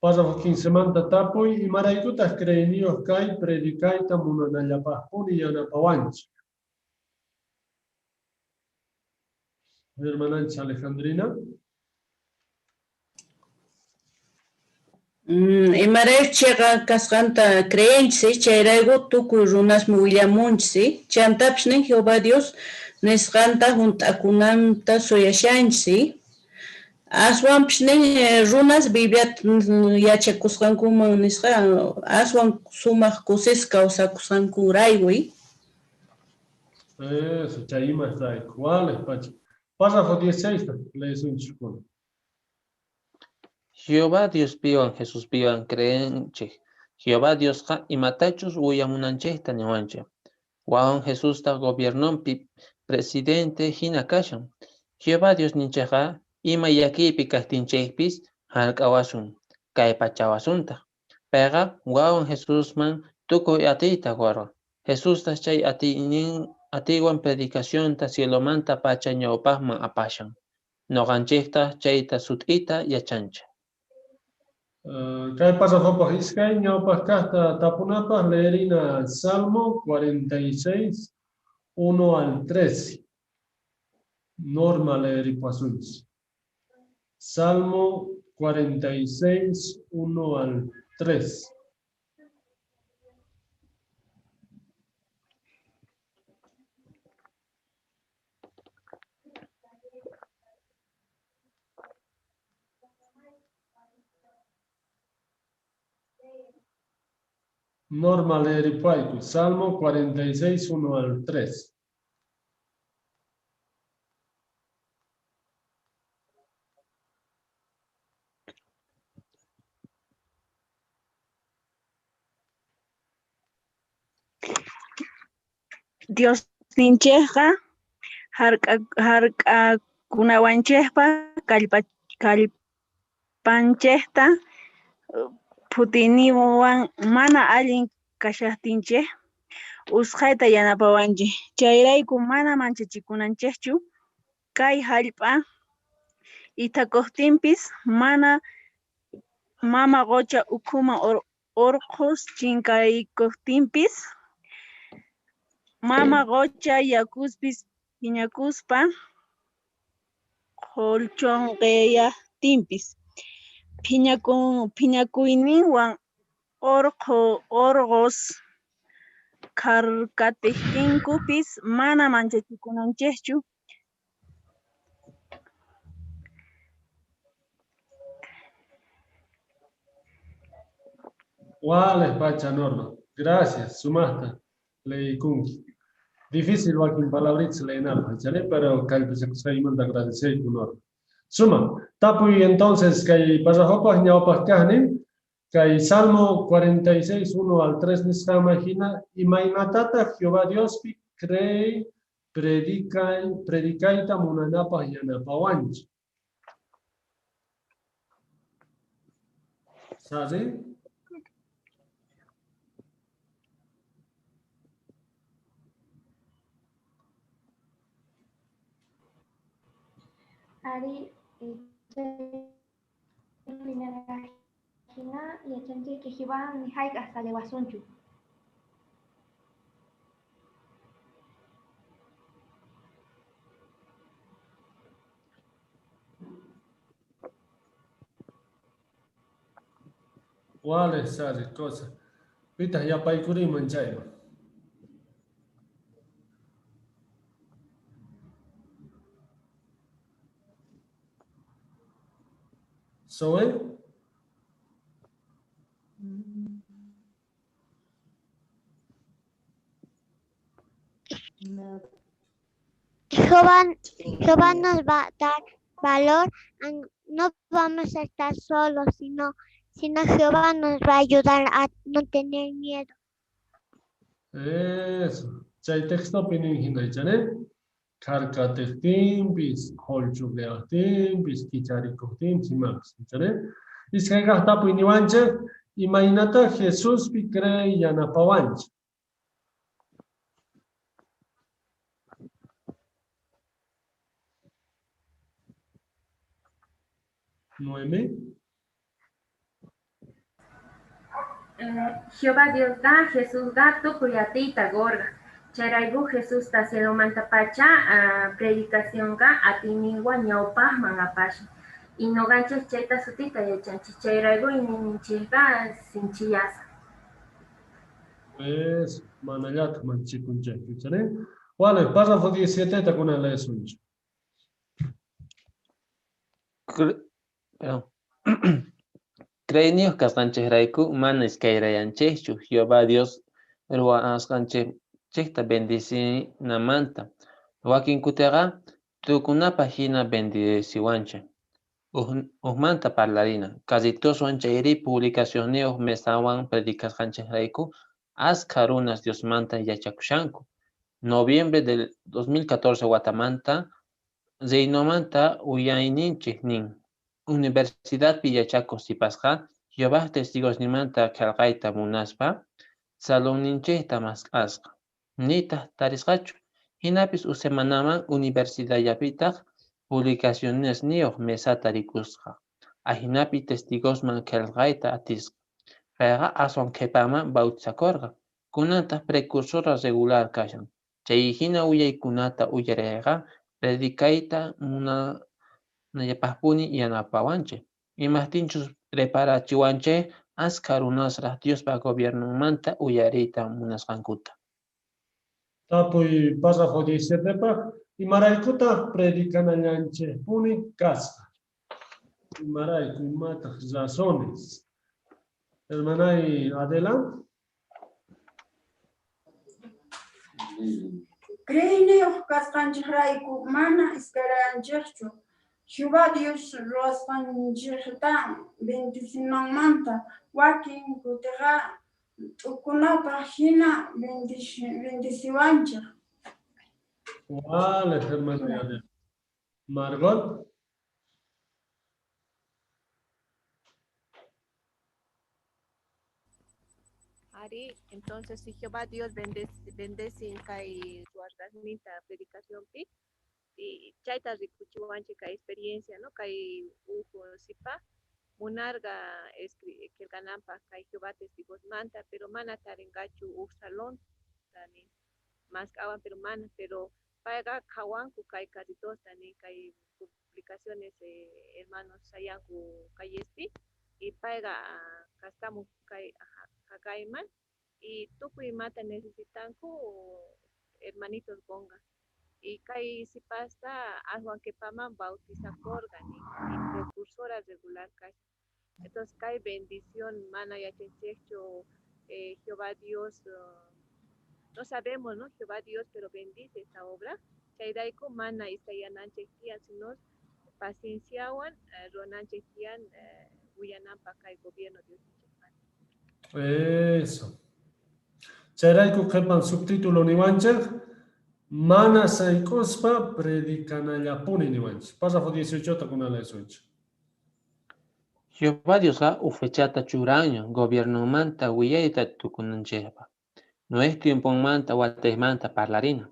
Párrafo 15manta tapuy, imaraykutaj creeyniyoj kay predicayta munanallapajpuni yanapawanchej? Hermananchis Alejandrina. Imarayku cheqa kasqanta creenchis, chayrayku tukuy runasman willamunchis, chantapis nin Jehová Dios nisqanta junt'akunanta suyashanchis. Aswanpis nin runas Bibliata yachakusqankuman nisqa aswan sumaq kusisqa kawsakusqankurayku. Eso, chay imasrayku. Waliq pacha. Párrafo 16 ta leesunchis kuna. Jehová Diospiwan Jesuspiwan creenchej. Jehová Diosqa imatachus willamunanchejta niwanchej. Wawan Jesusta gobiernonpi presidente hina kashan. Jehová Diosninchejqa ima llakiypi kajtinchejpis jark'awasun, kallpachawasuntaj. Payqa wawan Jesusman tukuy atiyta qorqa. Jesustaj chay atiywan predicacionta cielomanta pacha ñawpajman apashan. Noqanchejtaj chayta sut'ita yachanchej. Kay párrafopaj iskay ñawpaj kajta tapunapaj leerina Salmo 46, 1 al 13. Norma leeripuasunchis. Salmo 46, 1 al 3. Norma leeripuayku. Salmo 46, 1 al 3. Diosninchejqa jark'akunawanchejpaj kallpanchejta phutiyninwan mana allin kashajtinchej usqhayta yanapawanchej. Chayrayku mana manchachikunanchejchu kay jallp'a ithakojtinpis, mama qocha ukhuman orqos chinkaykojtinpis, mama qocha yakuspis phiñakuspa qhollchoqeyajtinpis, phiñakuyninwan orqos kharkatejtinkupis mana manchachikunanchejchu. Wale, pacha Norma. Gracias, sumasta. Leikunki. Difícil wakin palabritas leenapaj, chale, pero kallpachakusqaymanta agradeceyku Norma. Suma, tapuy entonces kay parrafopaj ñawpaj kajnin, kay Salmo 46, 1 al 3 nisqanman hina, imaynatataq Jehová Diospi cree, predicayta munanapaj yanapawanchik. ¿Sabe? Ari, hina yachanchik Jehová ni hayk'aq saqewasunchu. ¿Cuál sale cosa? Pitaq yapaykuriman chayman. Zoe? Jehová nos va a dar valor, no vamos a estar solos, sino Jehová nos va a ayudar a no tener miedo. Eso. Chay textopi nin hina icha, ne? Kharkatejtinpis, qhollchuqllaqtinpis, kicharikuqtinpis, imapis, icha, ne? Iskay kaq tapuy niwanchej, imaynata Jesuspi cree yanapawanchej? Noemi? Jehová Dios da, Jesús da, tukuy atiyta gorga. Chayrayku Jesusta cielomanta pacha predicacionqa atiyninwan ñawpajman apashan. Y noqanchej chayta sutita yachanchej. Chayrayku iñiyninchejqa sinchiyasa. Es manallataq manchikunchejchu, chare. Vale, párrafo 17 kunan leesunchik. Perdón. Creyniyuq kasqanchejrayku mana iskayrayanchejchu Jehová Dios ruwasqanchejta bendicinamanta. Wakin kutiqa tukunapaj hina bendiciwanchej. Ujmanta parlarina, carritoswan chayri publicacionniyuq mesawan predicasqanchejrayku askha runas Diosmanta yachakushanku. Noviembre del 2014 watamanta Reinomanta uyayninchej nin. Universidadpi yachakuq sipasqa Jehová testigosninmanta qhelqayta munaspa salonninchejta mask'asqa. Nitaq tarisqachu. Hinapis uj semanaman universidadllapitaq publicacionesniyuq mesata rikusqa. Ajinapi testigosman qhelqayta atisqa. Payqa aswan qhipaman bautizakorqa. Kunantaq precursora regular kashan. Chay hina willaykunata uyariyqa Predicayta munanallapajpuni yanapawanchej. Imajtinchus preparachiwanchej ashkha runasraj Diospa gobiernonmanta uyariyta munasqankuta. Tapuy párrafo 17paj, imaraykutaj predicanallanchejpuni kasqa? Imarayku, imataj razones? Hermanay Adela. Creeyniyoj kasqanchejrayku mana iskayrayanchejchu Jehová Dios ruwasqanchejta bendecinanmanta. Wakin kuteqa t'ukunapaj jina bendeciwanchej. Vale, hermana Adela. Margot. Ari, entonces si Jehová Dios bendece, bendece kay ruwasqasninta predicacionpi, y chayta rikuchiwanchej kay experiencia, ¿no? Kay uj sipa munarqa qillqananpaj kay Jehová testigosmanta, pero mana tarinqachu uj salonta nin, mask'awan pero mana, pero payqa qhawanku kay carritosta nin, kay publicaciones hermanos sayanku callespi, y payqa kastamun kay jaqayman, y tukuy imata necesitanku hermanitos qonqa. Y kay sipasta aswan qhipaman bautizakorqa nin, y precursora regular kashan. Entonces kay bendición mana yachanchejchu Jehová Dios, no sabemos, ¿no? Jehová Dios, pero bendice esta obra. Chayrayku mana iskayananchej tiyan, sino pacienciawan ruwananchej tiyan willananpaj kay gobierno Diosninchejmanta. Eso. Chayrayku qhepan subtítulo niwanchej, mana sayk'uspa predicanallapuni niwanchej. Párrafo 18 ta kunan leesunchej. Jehová Diosqa uj fechata churanña gobiernonmanta willayta tukunanchejpaj. Noej tiemponmanta watejmanta parlarina.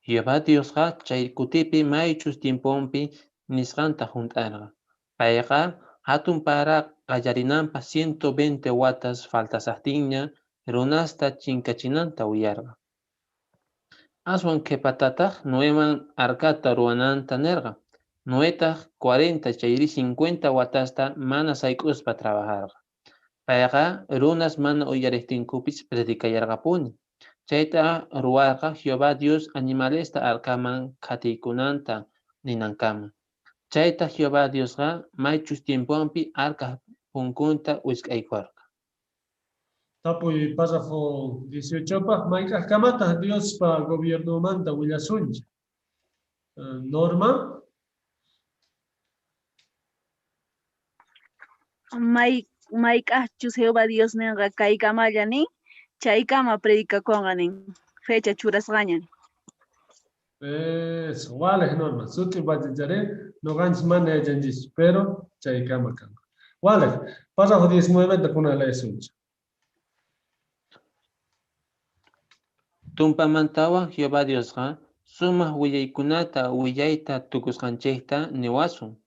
Jehová Diosqa chay kutipi maychus tiemponpi nisqanta junt'arqa. Payqa jatun para qallarinanpaj 120 watas faltashajtinña runasta chinkachinanta willarqa. Aswan qhepatataj Noeman arcata ruwananta nerqa. Noetaj 40 chayri 50 watasta mana sayk'uspa trabajarqa. Payqa runas mana uyarejtinkupis predicallarqapuni. Chayta ruwarqa Jehová Dios animalesta arcaman qhatiykunanta ninankama. Chayta Jehová Diosqa maychus tiemponpi arcaj punkunta wisq'aykorqa. Tapuy párrafo 18paj, mayk'ajkamataj Diospa gobiernomanta willasunchej? Norma. Mayk'ajchus Jehová Dios nenqa kaykamalla nin, chaykama predicakonqa nin, fecha churasqaña. Eso, walej Norma, sut'i pachachari, noqanchis mana yachanchischu, pero chaykama kanqa. Walej, párrafo 19 ta kunan leesunchej. Tumpamantawan Jehová Diosqa sumaj willaykunata willayta tukusqanchejta niwasun.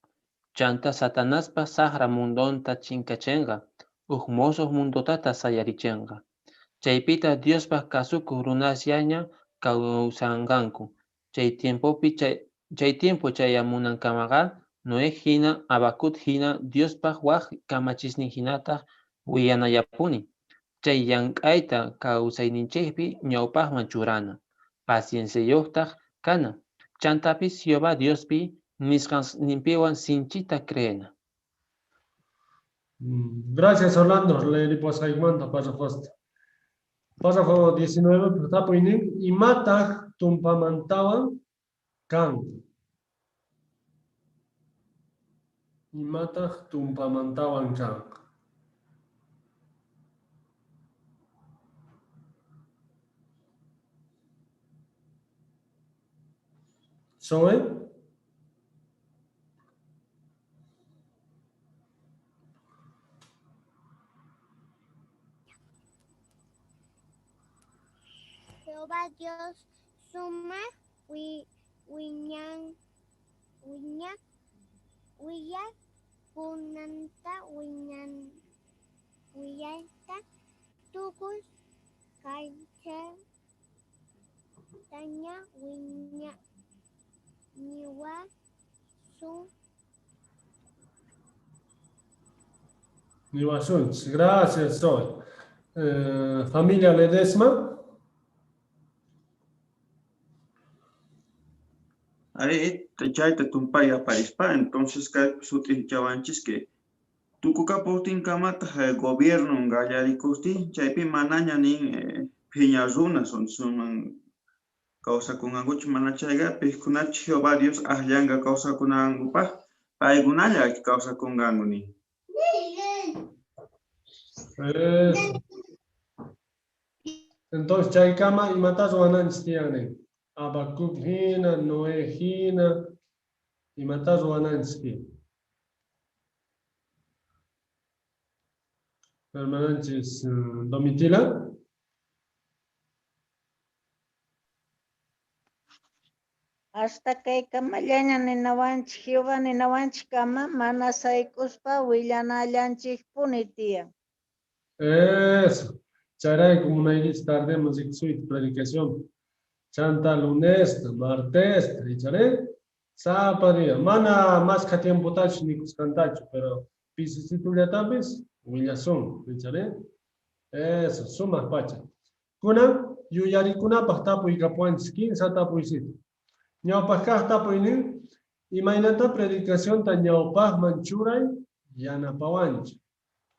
Chanta Satanaspa sajra mundonta chinkachenqa, uj mosoj mundotata sayarichenqa. Chaypita Diospaj kasukuj runasllaña kawsanqanku. Chay tiempo chayamunankamaqa Noé jina, Habacuc jina, Diospaj waj kamachisnin jinataj willanallapuni. Chay llank'ayta kawsayninchejpi ñawpajman churana, pacienciayojtaj kana. Chantapis Jehová Diospi nisqasninpiwan sinchita creena. Gracias, Orlando. Leeripusqaykimanta párrafosta. Párrafo 19, tapuynin, imataj tumpamantawan kan? Imataj tumpamantawan kan? Zoe? Jehová Dios sumaj willakunanta willayta tukuy kaychaytaña Niwasun. Niwasunchis. Gracias, Zoe. Familia Ledesma. Ari, chayta tumpay aparispa, entonces kay sut'inchawanchis que tukukapojtinkamataq gobierno qallarikuqtin chaypi manaña nin phiña runas suman kawsakunqankuchu mana chayqa paykunachus Jehová Dios akllanqa kawsakunankupaq paykunalla kawsakunqanku nin. Eso. Entonces chaykama imata ruwananchis tiyan nin. Habacuc hina, Noé hina, imata ruwananchis tiyan. Hermananchis Domitila. Hasta kaykamallaña ninawanchik, Jehová ninawanchikkama mana sayk'uspa willanallanchikpuni tiyan. Eso. Chayrayku munaykichis tardemos rikusuyta predicación. Chanta lunes, martes, icharé, sapa día. Mana mashkha tiempotachu nikusqantachu, pero pisisitullatapis willasun, icharé. Eso, sumaq pacha. Kunan yuyarikunapaq tapuy kapuwanchis, kinsa tapuysito. Ñawpaq kaq tapuynin, imaynata predicacionta ñawpaqman churay yanapawanchik.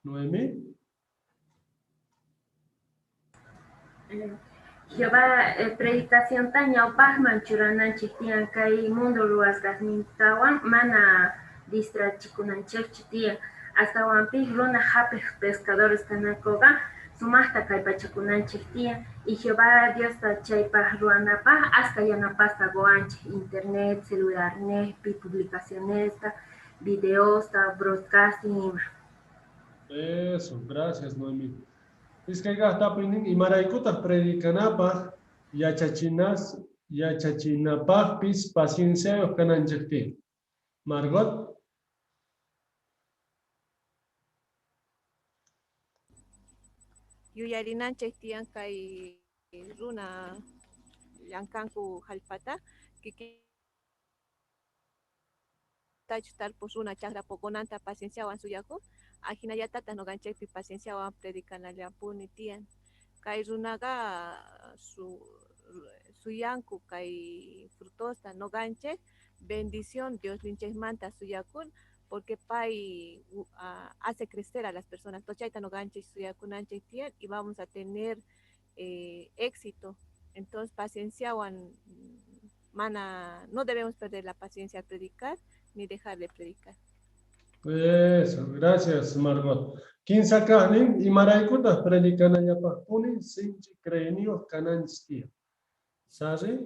Noemí. Jehová predicacionta ñawpaqman churananchik tiyan kay mundo ruwasqasnintawan mana distrachikunanchikchu tiyan. Astawanpis runa hap'iq pescadores kanankuqa sumaqta kallpachakunanchik tiyan y Jehová Diosta chaypaq ruwanapaq aska yanapasta quwanchik internet, celularnejpi, publicacionesta, videosta, broadcasting ima. Eso, gracias Noemí. Iskay kaq tapuynin imaraykutaq predicanapaq yachachinapaqpis pacienciayuq kananchik tiyan. Margot. Yuyarinanchik tiyan kay runa llankanku jallp'ata kikintachu tarpuq runa chakra poqonanta pacienciawan suyakun ajinallatataq ñuqanchikpi pacienciawan predicanallapuni tiyan. Kay runaqa suyanku kay frutosta ñuqanchik bendición Diosninchikmanta suyakun porque pay hace crecer a las personas. Entonces chayta ñuqanchik suyakunanchik tiyan y vamos a tener éxito. Entonces pacienciawan mana, no debemos perder la paciencia al predicar ni dejar de predicar. Eso, gracias Margot. Kinsa kaqnin imaraykutaq predicanallapaqpuni sinchi creyniyuq kananchis tiyan. Sari?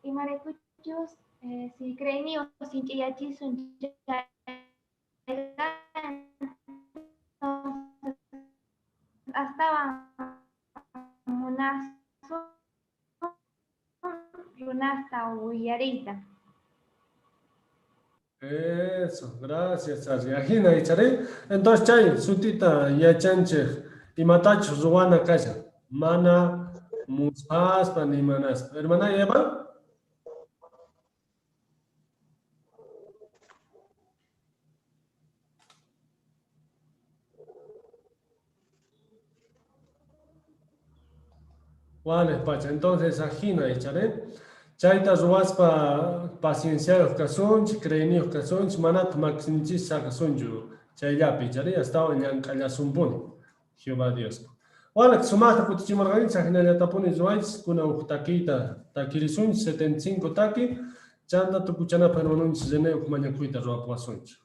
Imaraykuchus si creyniyuq sinchiyachisun chayqa astawan munasun runasta uyariyta. Eso, gracias, Sari. Ajina, icharé. Entonces, chay, sutita yachanchik, imatachus ruwana kashan. Mana musphaspa ni manaspa. Hermana Eva. Vale, pacha. Entonces, ajina, icharé. Chayta ruwaspa pacienciayuq kasunchik, creyniyuq kasunchik, manataq makinchis saqasunchu chayllapi, icharé, astawan llank'allasunpuni Jehová Dios. Wala, sumaqta kutichimurqanchik, ajinallatapuni ruwaychis, kunan uj takiyta takirisunchik, 75 taki, chanta tukuchanapaq hermanunchis René uj mañakuyta ruwapuwasunchik.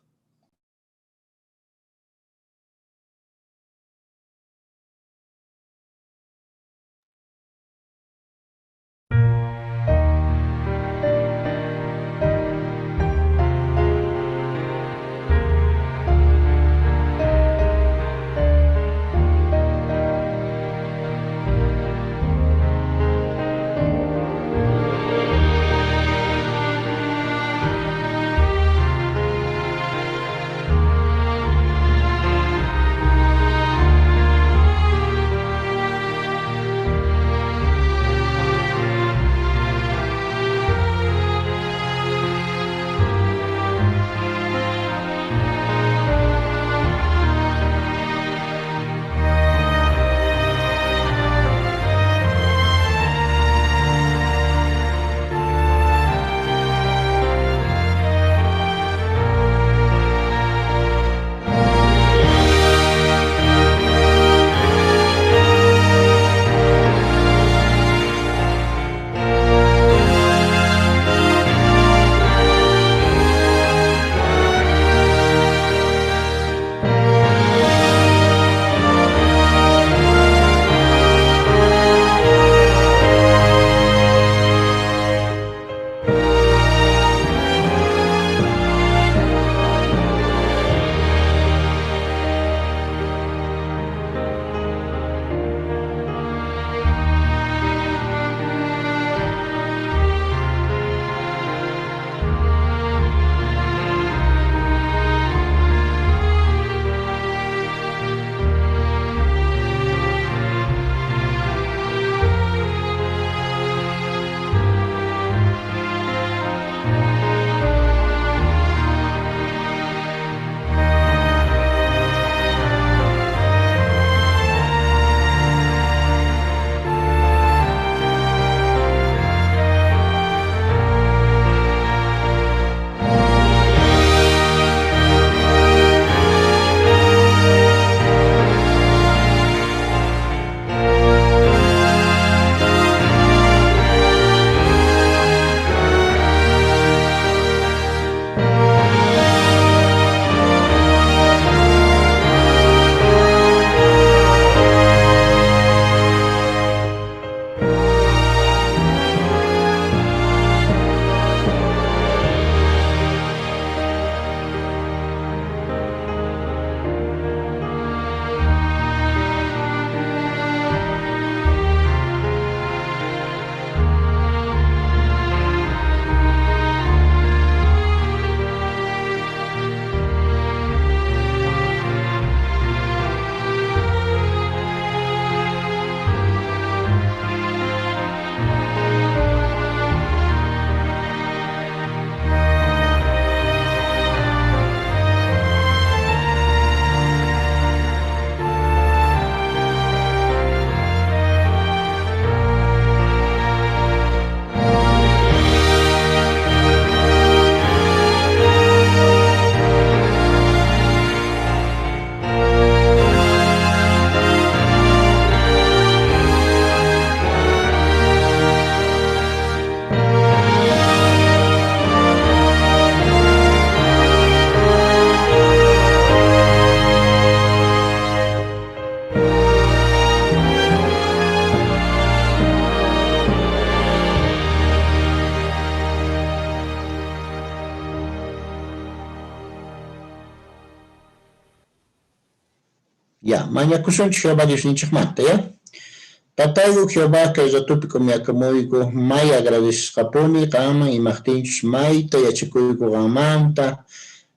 Ya, mañakusunchik Jehová Diosninchikmanta, ya. Tatayku Jehová kay ratupi k'umyakamuyku, may agradecesqapuni qanman imajtinchus mayta yachakuyku qanmanta,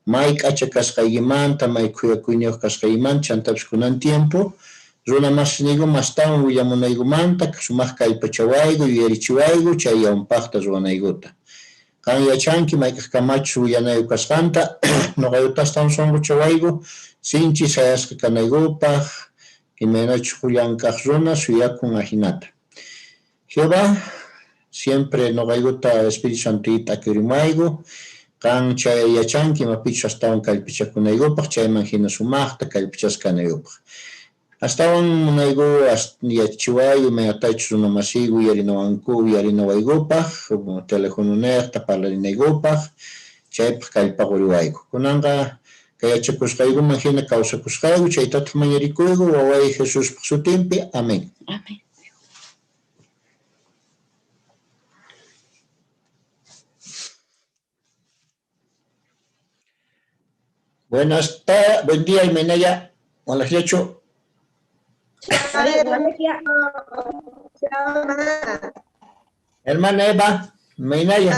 may k'acha kasqaykimanta, may khuyakuyniyuq kasqaykimanta, chantapis kunan tiempo runa masisniyku mastawan willamunaykumanta sumaq kallpachawayku, yuyarichiwayku chay yawnpaqta ruwanaykuta. Qan yachanki mayk'ajkamachus willanayku kasqanta, noqaykuta astawan sonqochawayku, sinchi sayasqa kanaykupaj, imaynachus uj llank'aj runa suyakun ajinata. Jehová, siempre noqaykuta Espíritu Santoyta t'akirimuwayku, qan chay yachanki imapichus astawan kallpachakunaykupaj, chayman jina sumajta kallpachasqa kanaykupaj. Astawan munayku yachachiwayku imaynatachus runa masiyku uyarinawanku uyarinawaykupaj, telefononejta parlarinaykupaj, chaypaj kallpa qoriwayku. Kunanqa kay yachakusqaykuman jina kawsakusqayku, chaytataj mañarikuyku waway Jesuspaj sutinpi. Amén. Amén. Buenas tardes, buen día, Imenaya. Hola, Yacho. Hermana Eva, Menaya.